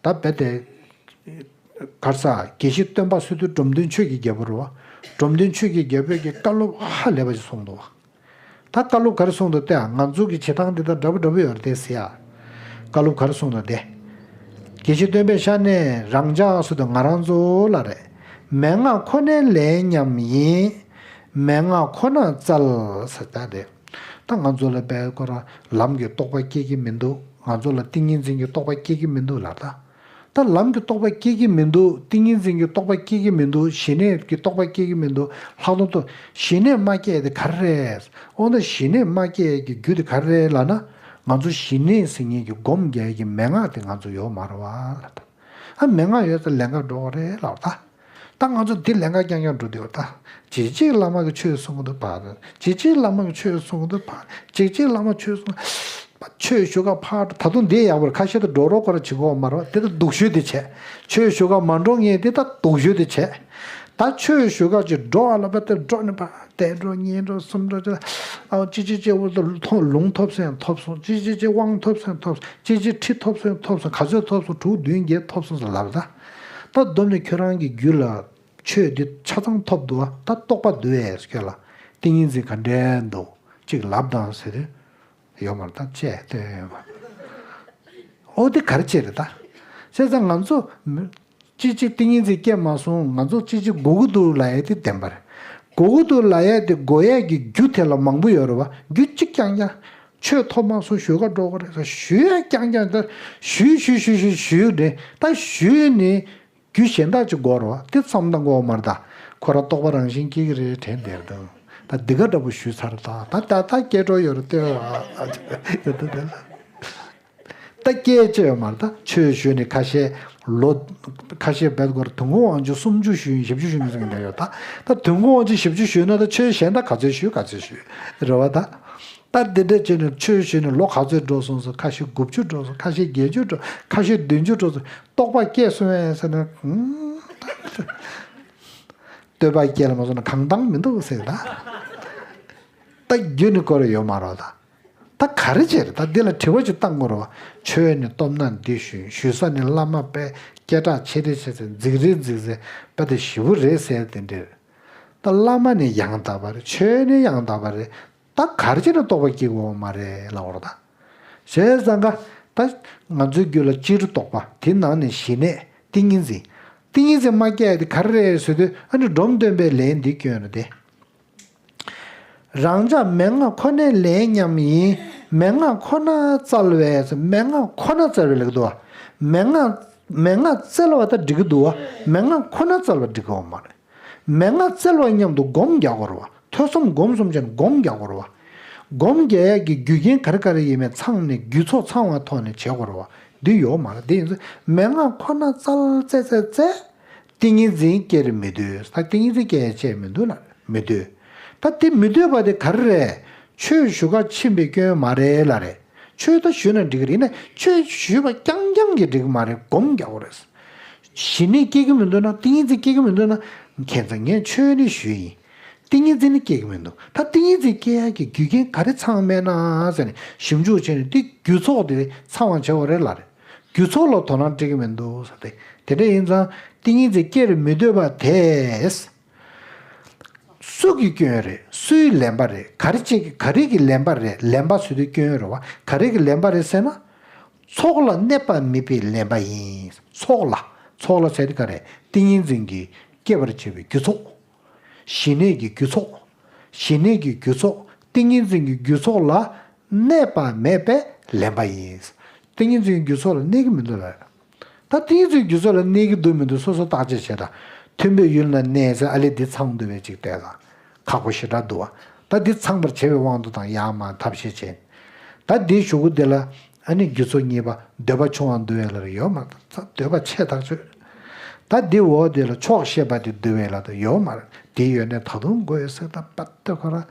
ད་རྦད་དེ། ག་རེ་ཟ། དགེ་བཤེས་སྟོན་པ་ཟེར་དུས་འབྲོམ་སྟོན་ཆོས་ཀྱི་རྒྱལ་པོ་རེད་བ། འབྲོམ་སྟོན་ཆོས་ཀྱི་རྒྱལ་པོས་ཀྱི་བཀའ་སློབ་ཧ་ལས་པ་ཞིག་གསུངས་འདུག་བ། ད་བཀའ་སློབ་ག་རེ་གསུངས་འདུག་སྟེ། ང་ཚོ་གི་བྱེད་སྟངས་འདི་དང་འདྲ་པོ་འདྲ་པོ་ཡོད་རེད་དེ་ཟེར་ཡ། བཀའ་སློབ་ག་རེ་གསུངས་འདུག་སྟེ། དགེ་བཤེས་སྟོན་པའི་ཞལ་ནས་རང་ཅག་ཟེར་དུས་ང་རང་ཚོ་ལ་རེད། མན་ངག་ཁོ་ནའི་ལས་མཉམ་ཡིན། མན་ངག་ཁོ་ན་བཙལ་ཟེར་ད་རེད། ད་ང་ཚོ་ལ་དཔེ་ཁོ་རང་ལམ་གྱི་རྟོགས་པ་སྐྱེ་གི་མི་འདུག་ང་ཚོ་ལ་ཏིང་ངེ་འཛིན་གྱི་རྟོགས་པ་སྐྱེ་གི་མི་འདུག་ལབ་ད། ད་ལམ་གྱི་རྟོགས་པ་སྐྱེ་གི་མི་འདུག་ཏིང་ངེ་འཛིན་གྱི་རྟོགས་པ་སྐྱེ་གི་མི་འདུག་ཞི་གནས་ཀྱི་རྟོགས་པ་སྐྱེ་གི་མི་འདུག་ལྷག་དོན་དུ་ཞི་གནས་མ་སྐྱེ་དེ་ག་རེ་རེད། འོ་ན་ཞི་གནས་མ་སྐྱེ་གི་རྒྱུ་དེ་ག་རེ་རེད་ལབ་ན། ང་ཚོ་ཞི་གནས་ཟེར་མཁན་གྱི་སྒོམ་རྒྱག་གི་མན་ངག་དེ་ང་ཚོ་ཡོད་མ་རེད་བ་ལབ་ད། ཨ་མན་ངག་ཡོད་ཙང་ལེན་ག་འགྲོ་གི་རེད་ལབ་ད། ད་ང་ཚོ་འདི་ལེན་ག་རྐྱང་རྐྱང་འགྲོ་འདོད་ད། ཅིག་ཅིག་བླ་མ་གིས་ཆོས་གསུང་གི་འདུག་ཕར། ཅིག་ཅིག་བླ་མ་གིས་ཆོས་གསུང་གི་འདུག་ཕར། ཅིག་ཅིག་བླ་མ་ཆོས་གསུང་། ཆོས་ཞུ་ག་ཕར་འགྲོ། ད་དུང་འདི་ཡག་པོ་རེད། ཁ་ཤས་དེ་འགྲོ་རོགས་ཁོ་ར་བྱེད་དགོས་མ་རེད་བ། དེ་ད་སྡུག་ཤོས་དེ་བྱས། ཆོས་ཞུ་ག་མ་འགྲོ་མཁན་དེ་ད་སྡུག་ཤོས་དེ་བྱས། ད་ཆོས་ཞུ་ག་ཅིག་འགྲོ་བ་ལ་བ་དེ་འགྲོ་ནས་ཕར་དེ་འགྲོ་གཉིས་འགྲོ་གསུམ་འགྲོ་ཅིག་ཨ་ཅིག་ཅིག་ཅིག་འོ་ད་ལུང་ཐོབ་སེམས་ཐོབ་སོང་། ཅིག་ཅིག་ཅིག་དབང་ཐོབ་སེམས་ཐོབ་སོང་། ཅིག་ཅིག་ཁྲི་ཐོབ་སེམས་ཐོབ་སོང་། ག་ཚོད་ཐོབ་སོང་། དྲུག་བདུན་བརྒྱད་ཐོབ་སོང་ཟེར་ལབ་ད། ད་བསྡོམས་ནས་ཁྱོད་རང་གི་རྒྱུད་ལ་ཆོས་འདི་ཆ་ཚང་ཐོབ་འདུག་བ། ད་རྟོགས་པ་འདུག་ཨེ་ཁྱོད་ལ། ཏིང་ངེ་འཛིན་ག་འདྲས་འདུག་ཅིག་ལབ་དང་ཟེར་དུས། ཡོད་མ་རེད་ད་ཅེས་སྟོན་ཡོད་པ། ཨོ་དེ་ག་རེ་བྱས་རེད་ད། བྱས་ཙང་ང་ཚོ་མི་ཅིག་ཅིག་ཏིང་ངེ་འཛིན་སྐྱེས་མ་སོང་། ང་ཚོ་ཅིག་ཅིག་དགོས་ཀྱི་འདུག་ལབ་ཡས་དེ་བདེན་པ་རེད། དགོས་ཀྱི་འདུག་ལབ་ཡས་དེ་དགོས་ཡས་ཀྱི་རྒྱུ་དེ་ལ་མང་པོ་ཡོད་རེད་བ། རྒྱུ་གཅིག་རྐྱང་རྐྱང་། ཆོས་ཐོབ་མ་སོང་ཞུ་ག་འགྲོ་གི་རེད་ཟེར་ཞུ་ཡས་རྐྱང་རྐྱང་། ད་ཞུས་ཞུས་ཞུས་ཞུས་ཞུས་རེད། ད་ཞུས་ནས། རྒྱུ་གཞན་དག་ཅིག་དགོས་རེད་བ། དེ་བསམ་བཏང་དགོས་བ་མ་རེད་ད། ཁོ་རང་རྟོགས་པ་རང་བཞིན་སྐྱེ་གི་རེད་དྲན་བསྡད་དང་། ད་འདི་ག་འདྲ་པོ་ཞུས་ཚར་ད། ད་ད་ད་སྐྱེ་འགྲོ་ཡོད་རེད་ལྟོས་ཨ། ད་སྐྱེ་ཅི་ཡོད་མ་རེད་ད། ཆོས་ཞུས་ནས་ཁ་ཤས་ལོ། ཁ་ཤས་བེད་སྐོར་དུས་འཁོར་དབང་ཆེན་སུམ་ཅུ་ཞུས་ཡིན། བཞི་བཅུ་ཞུས་ཡིན་ཟེར་གི་འདྲ་ཡོད་ད། ད་དུས་འཁོར་དབང་ཆེན་བཞི་བཅུ་ཞུས་ན་ད་ཆོས་གཞན་དག་ག་ཚོད་ཞུས་ག་ཚོད་ཞུས་རེད་བ་ད། ད་འདི་འདྲ་བྱས་ནས་ཆོས་ཞུས་ནས་ལོ་ག་ཚོད་འགྲོ་སོང་ཟེར། ཁ་ཤས་དགུ་བཅུ་འགྲོ་སོང་། ཁ་ཤས་བརྒྱད་ཅུ་འགྲོ། ཁ་ཤས་བདུན་ཅུ་འགྲོ་སོང་། རྟོགས་པ་སྐྱེས་སོང་བས་ཟེར་ན། ཨུམ། བསྟོད་པ་སྐྱེས་ལ་མ་སོང་ན་གང་བཏང་མི་འདུག་ཟེར་ད། ད་རྒྱུ་ནི་སྐོར་ཡོད་མ་རེད་ད། ད་ག་རེ་བྱས་རེད་ད། འདི་ལ་དྲི་བ་ཅིག་བཏང་དགོས་རེད་བ། ཆོས་ནི་སྟོབས་ན་འདི་ཞུས། ཞུ་ས་ནི་བླ་མ་པས་སྐད་གྲགས་ཆེ་རེ་བྱས་ཚེ་འཛིག་རེ་འཛིག་ཚེ་དཔེ་དེ་ཞེ་པོ་རེད་ཟེར་དེ་འདྲ་རེད། ད་བླ་མ་ནི་ཡང་དག་པ་རེད། ཆོས་ནི་ཡང་དག་པ་རེད། ད་ག་རེ་བྱས་ནས་རྟོགས་པ་སྐྱེ་དགོས་མ་རེད་ལབ་པ་རེད་ད། བྱས་ཙང་ཀ་ད་ང་ཚོའི་རྒྱུད་ལ་སྤྱིར་རྟོགས་པ་དེ་ནང་ནས་ཞི་གནས་ཏིང་ངེ་འཛིན། ཏིང་ངེ་འཛིན་མ་སྐྱེ་ཡ་དེ་ག་རེ་རེད་ཟེར་དུས་ཨ་ནི་འབྲོམ་སྟོན་པའི་ལན་འདི་སྐྱོན་རེད་དེ། རང་ཅག་མན་ངག་ཁོ་ནའི་ལས་མཉམ་ཡིན། མན་ངག་ཁོ་ན་བཙལ་བས། མན་ངག་ཁོ་ན་བཙལ་བས་ལབ་ཀྱི་འདུག་བ། མན་ངག་མན་ངག་བཙལ་བ་ད་འགྲིག་གི་འདུག་བ། མན་ངག་ཁོ་ན་བཙལ་བ་འགྲིག་གི་ཡོད་མ་རེད། མན་ངག་བཙལ་བ་མཉམ་དུ་སྒོམ་རྒྱག་དགོས་རེད་བ། ཐོས་བསམ་སྒོམ་གསུམ་བྱས་ནས་སྒོམ་རྒྱག་དགོས་རེད་བ། སྒོམ་རྒྱག་ཡག་གི་རྒྱུ་རྐྱེན་ག་རེ་ག་རེ་ཡིན་མིན་ཚང་ནས་རྒྱུ་ཚོགས་ཚང་བ་ཐོག་ནས་བྱེད་དགོས་རེད་བ། འདི་ཡོད་མ་རེད། འདི་ཡིན་ཙང་མན་ངག་ཁོ་ན་བཙལ་བཙལ་བཙལ་བཙལ། ཏིང་ངེ་འཛིན་སྐྱེར་མི་འདོད། ད་ཏིང་ངེ་འཛིན་སྐྱེ་ཡ་བྱས་མི་འདུག་ལ་མི་འདོད། ད་དེ་མི་འདོད་པ་དེ་ག་རེ་རེད། ཆོས་ཞུ་ག་ཕྱིན་པའི་སྐྱོན་མ་རེད་ལ་རེད། ཆོས་ད་ཞུས་ན་འགྲིག་གི་རེད། ཡིན་ན་ཆོས་ཞུས་པ་རྐྱང་རྐྱང་གིས་འགྲིག་གི་མ་རེད། སྒོམ་རྒྱག་དགོས་རེད། ཞི་གནས་སྐྱེ་གི་མི་འདུག་ན། ཏིང་ངེ་འཛིན་སྐྱེ་གི་མི་འདུག་ན། ཁྱེད་ཚོ་ངས་ཆོས་ནི་ཞུས་ཡིན། ཏིང་ངེ་འཛིན་ནི་སྐྱེ་གི་མི་འདུག་ད་ཏིང་ངེ་འཛིན་སྐྱེ་ཡག་གི་རྒྱུ་རྐྱེན་ག་རེ་ཚང་མེད་ན་ཟེར་ནས་ཞིབ་འཇུག་བྱས་ནས་དེ་རྒྱུ་ཚོགས་དེ་ཚང་བ་བྱེད་དགོས་རེད་ལ་རེད། རྒྱུ་ཚོགས་ལ་དོ་སྣང་སྤྲད་གི་མི་འདུག་ཟེར་ཏེ། དེ་འདྲ་ཡིན་ཙང་ཏིང་ངེ་འཛིན་སྐྱེར་མི་འདོད་པ་དེས། སུ་གི་སྐྱོན་རེད། སུའི་ལན་པ་རེད། ག་རེ་བྱེད་ཀྱི་ག་རེ་གི་ལན་པ་རེད། ལན་པ་ཟེར་དུས་སྐྱོན་རེད་བ། ག་རེ་གི་ལན་པ་རེད་ཟེར་ན། ཚོགས་ལ་གནས་པ་མེད་པའི་ལན་པ་ཡིན། ཚོགས་ལ། ཚོགས་ལ་ཟེར་དུས་ག་རེ། ཏིང་ངེ་འཛིན་གྱིས་སྐྱེད་པར་བྱེད་པའི་རྒྱུ་ཚོགས། ཞི་གནས་ཀྱི་རྒྱུ་ཚོགས། ཞི་གནས་ཀྱི་རྒྱུ་ཚོགས། ཏིང་ངེ་འཛིན་གྱི་རྒྱུ་ཚོགས་ལ་གནས་པ་མེད་པའི་ལན་པ་ཡིན། ཏིང་ངེ་འཛིན་གྱི་རྒྱུ་ཚོགས་ལ་གནས་ཀྱི་མི་འདུག་ལ། ད་ཏིང་ངེ་འཛིན་གྱི་རྒྱུ་ཚོགས་ལ་གནས་ཀྱི་འདུག་མི་འདུག་སོ་སོ་བརྟག་དཔྱད་བྱེད་དང་། མཐུན་པའི་ཡུལ་ན་གནས་ཟེར་ཨ་ལས་འདི་ཚང་འདུག་བས་ཅིག་བལྟས་དང་། ཁག་པོ་ཞེ་དྲག་འདུག་བ། ད་འདི་ཚང་བར་བྱེད་པའི་དབང་དུ་དང་ཡང་མ་ཐབས་ཤེས་བྱེད། ད་འདིའི་གཞུག་གུ་འདི་ལ་ཨ་ནི་རྒྱུ་ཚོགས་གཉིས་པ་འདོད་པ་ཆུང་བ་འདུལ་བའི་ལ་ཡོད་མ་རེད། འདོད་པ་ཆེ་ཐག་ཆོད། ད་འདི་འོག་འདི་ལ་ཆོག་ཤེས་པ་དེ་འདུལ་བའི་ལ་ད་ཡོད་མ་རེད། དེ་ཡོད་ནས་ད་དུང་དགོས་ཡོད་ཟེར་ད་པ་ཏི་ཁོ་ར།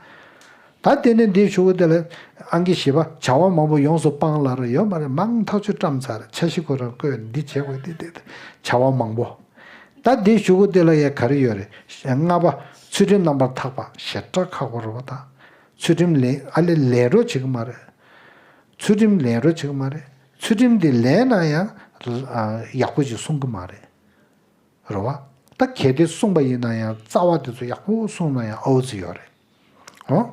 ད་དེ་ནས་འདིའི་གཞུག་གུ་དེ་ལ་ཨང་ཀི་བཞི་པ་བྱ་བ་མང་པོ་ཡོངས་སུ་སྤང་ལ་ར་ཡོད་མ་རེད། མང་ཐག་ཆོད་བཀྲམ་ཚར། འཆར་གཞི་ཁོ་རང་བཀོད། འདི་བྱེད་དགོས། འདི་དེ་བྱ་བ་མང་པོ། ད་འདིའི་གཞུག་གུ་དེ་ལ་ཡ་ག་རེ་ཡོད་རེད། ལྔ་པ་ཚུལ་ཁྲིམས་རྣམ་པར་དག་པ། ཞེ་དྲག་ཁག་པོ་རེད་བ་ད། ཚུལ་ཁྲིམས་ལེན་ཨ་ལེ་ལེན་རོགས་བྱེད་ཀྱི་མ་རེད། ཚུལ་ཁྲིམས་ལེན་རོགས་བྱེད་ཀྱི་མ་རེད། ཚུལ་ཁྲིམས་དེ་ལེན་ན་ཡང་ཡག་པོ་ཅིག་གསུང་གི་མ་རེད། རེད་བ། ད་གལ་ཏེ་གསུངས་པ་ཡིན་ན་ཡང་རྩ་བ་དེ་ཚོ་ཡག་པོ་གསུངས་ན་ཡང་ཨོ་ཙི་ཡོད་རེད། ཨོ།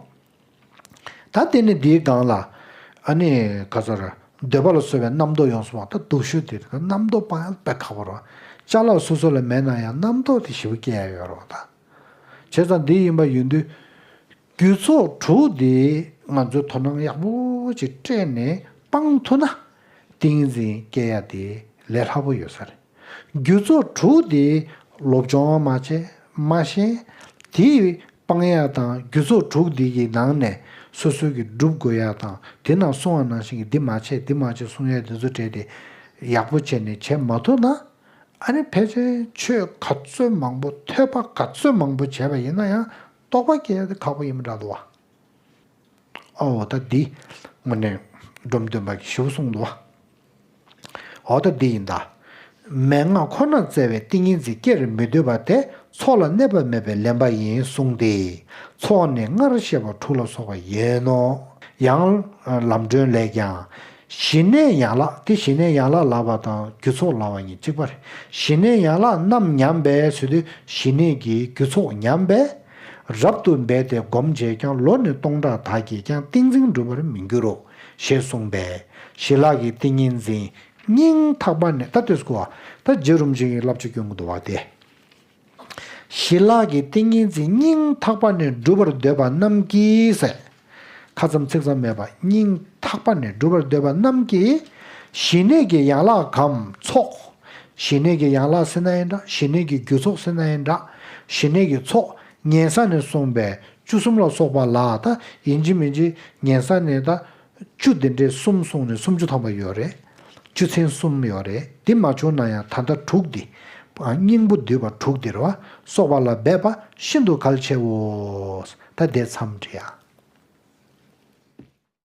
ད་དེ་ནི་འདིའི་སྒང་ལ་ཨ་ནི་ག་ཚོད་རེད། འདོད་པ་ལ་སོགས་པའི་རྣམ་རྟོག་ཡོངས་སུ་སྤངས། ད་སྡུག་ཤོས་དེ་རེད། རྣམ་རྟོག་སྤང་ཡང་དཔེ་ཁག་པོ་རེད། ཅ་ལག་སོ་སོ་ལ་མེད་ན་ཡང་རྣམ་རྟོག་དེ་ཞེ་པོ་སྐྱེ་ཡ་ཡོད་རེད་བ་ད། བྱས་ཙང་འདི་ཡིན་པ་ཡིན་དུས། རྒྱུ་ཚོགས་དྲུག་འདི་ང་ཚོས་དོ་སྣང་ཡག་པོ་ཅིག་སྤྲད་ནས་སྤང་ཐུབ་ན། ཏིང་ངེ་འཛིན་སྐྱེ་ཡ་དེ་ལས་སླ་པོ་ཡོད་ས་རེད། རྒྱུ་ཚོགས་དྲུག་འདི་སློབ་སྦྱོང་མ་བྱས་མ་ཤེས། དེ་སྤང་ཡ་དང་རྒྱུ་ཚོགས་དྲུག་འདི་གི་ནང་ནས་སོ་སོ་གི་སྒྲུབ་དགོས་ཡ་དང་། དེ་ནང་གསུང་བ་ནང་བཞིན་གྱི་འདི་མ་བྱས་འདི་མ་བྱས་གསུང་ཡ་དེ་ཚོ་སྤྲད་དེ་ཡག་པོ་བྱས་ནས་བྱས་མ་ཐུབ་ན། ཨ་ནི་ཕལ་ཆེར་ཆོས་ག་ཚོད་མང་པོ་ཐོས་པ་ག་ཚོད་མང་པོ་བྱས་པ་ཡིན་ན་ཡང་རྟོགས་པ་སྐྱེ་ཡ་དེ་ཁག་པོ་ཡིན་པ་འདྲ་འདུག་བ། ཨོ་ད་འདི་དངོས་གནས་འབྲོམ་སྟོན་པ་གིས་ཞིབ་གསུངས་འདུག་བ། ཨོ་ད་འདི་ཡིན་ད། མན་ངག་ཁོ་ན་བཙལ་བའི་ཏིང་ངེ་འཛིན་སྐྱེར་མི་འདོད་པ་དེ་ཚོགས་ལ་གནས་པ་མེད་པའི་ལེན་པ་ཡིན་གསུངས་ཏེ། ཚོགས་ནི་སྔར་བཤད་པ་དྲུག་ལ་སོགས་པ་ཡིན་ནོ། ཡང་ལམ་སྒྲོན་ལས་ཀྱང་། ཞི་གནས་ཡན་ལག་དེ་ཞི་གནས་ཡན་ལག་ལབ་པ་དང་རྒྱུ་ཚོགས་ལབ་པ་གཉིས་གཅིག་པ་རེད། ཞི་གནས་ཡན་ལག་རྣམས་ཉམས་པས་ཟེར་དུས་ཞི་གནས་ཀྱི་རྒྱུ་ཚོགས་ཉམས་པས། རབ་ཏུ་འབད་དེ་སྒོམ་བྱས་ཀྱང་། ལོ་ནི་སྟོང་ཕྲག་དག་གིས་ཀྱང་། ཏིང་འཛིན་འགྲུབ་པར་མི་འགྱུར་རོ། ཞེས་གསུངས་པས། ཞི་ལྷག་གི་ཏིང་ངེ་འཛིན་སྙིང་ཐག་པ་ནས། ད་དུས་སྐོ་བ་ད་རྗེ་རིན་པོ་ཆེ་གི་བསླབ་བྱ་སྐྱོན་གྱི་འདུག་བ་སྟེ། ཞི་ལྷག་གི་ཏིང་ངེ་འཛིན་སྙིང་ཐག་པ་ནས་འགྲུབ་པར་འདོད་པ་རྣམས་ཀྱིས་ཟེར། ཁ་ཙམ་ཚིག་ཙམ་མེད་པ་སྙིང་ཐག་པ་ནས་འགྲུབ་པར་འདོད་པ་རྣམས་ཀྱིས། ཞི་གནས་ཀྱི་ཡན་ལག་གམ་ཚོགས། ཞི་གནས་ཀྱི་ཡན་ལག་ཟེར་ན་ཡིན་འདྲ། ཞི་གནས་ཀྱི་རྒྱུ་ཚོགས་ཟེར་ན་ཡིན་འདྲ། ཞི་གནས་ཀྱི་ཚོགས་ཉན་ས་ནས་གསུངས་པའི་བཅུ་གསུམ་ལ་སོགས་པ་ལ། ད་ཡིན་གཅིག་མིན་གཅིག་ཉན་ས་ནས་ད། བཅུ་འདི་འདྲའི་གསུམ་གསུངས་ནས་སུམ་ཅུ་ཐམ་པ་ཡོད་རེད། བཅུ་ཚན་གསུམ་ཡོད་རེད། འདི་མ་བྱུང་ན་ཡང་ད་ལྟ་དྲུག་འདི། སྙིང་པོ་བསྡུས་པ་དྲུག་འདི་རེད་བ། སོགས་པ་ལ་འབད་པ་ཤིན་ཏུ་གལ་ཆེའོ། ད་དེ་མཚམས་འདྲི་ཡ།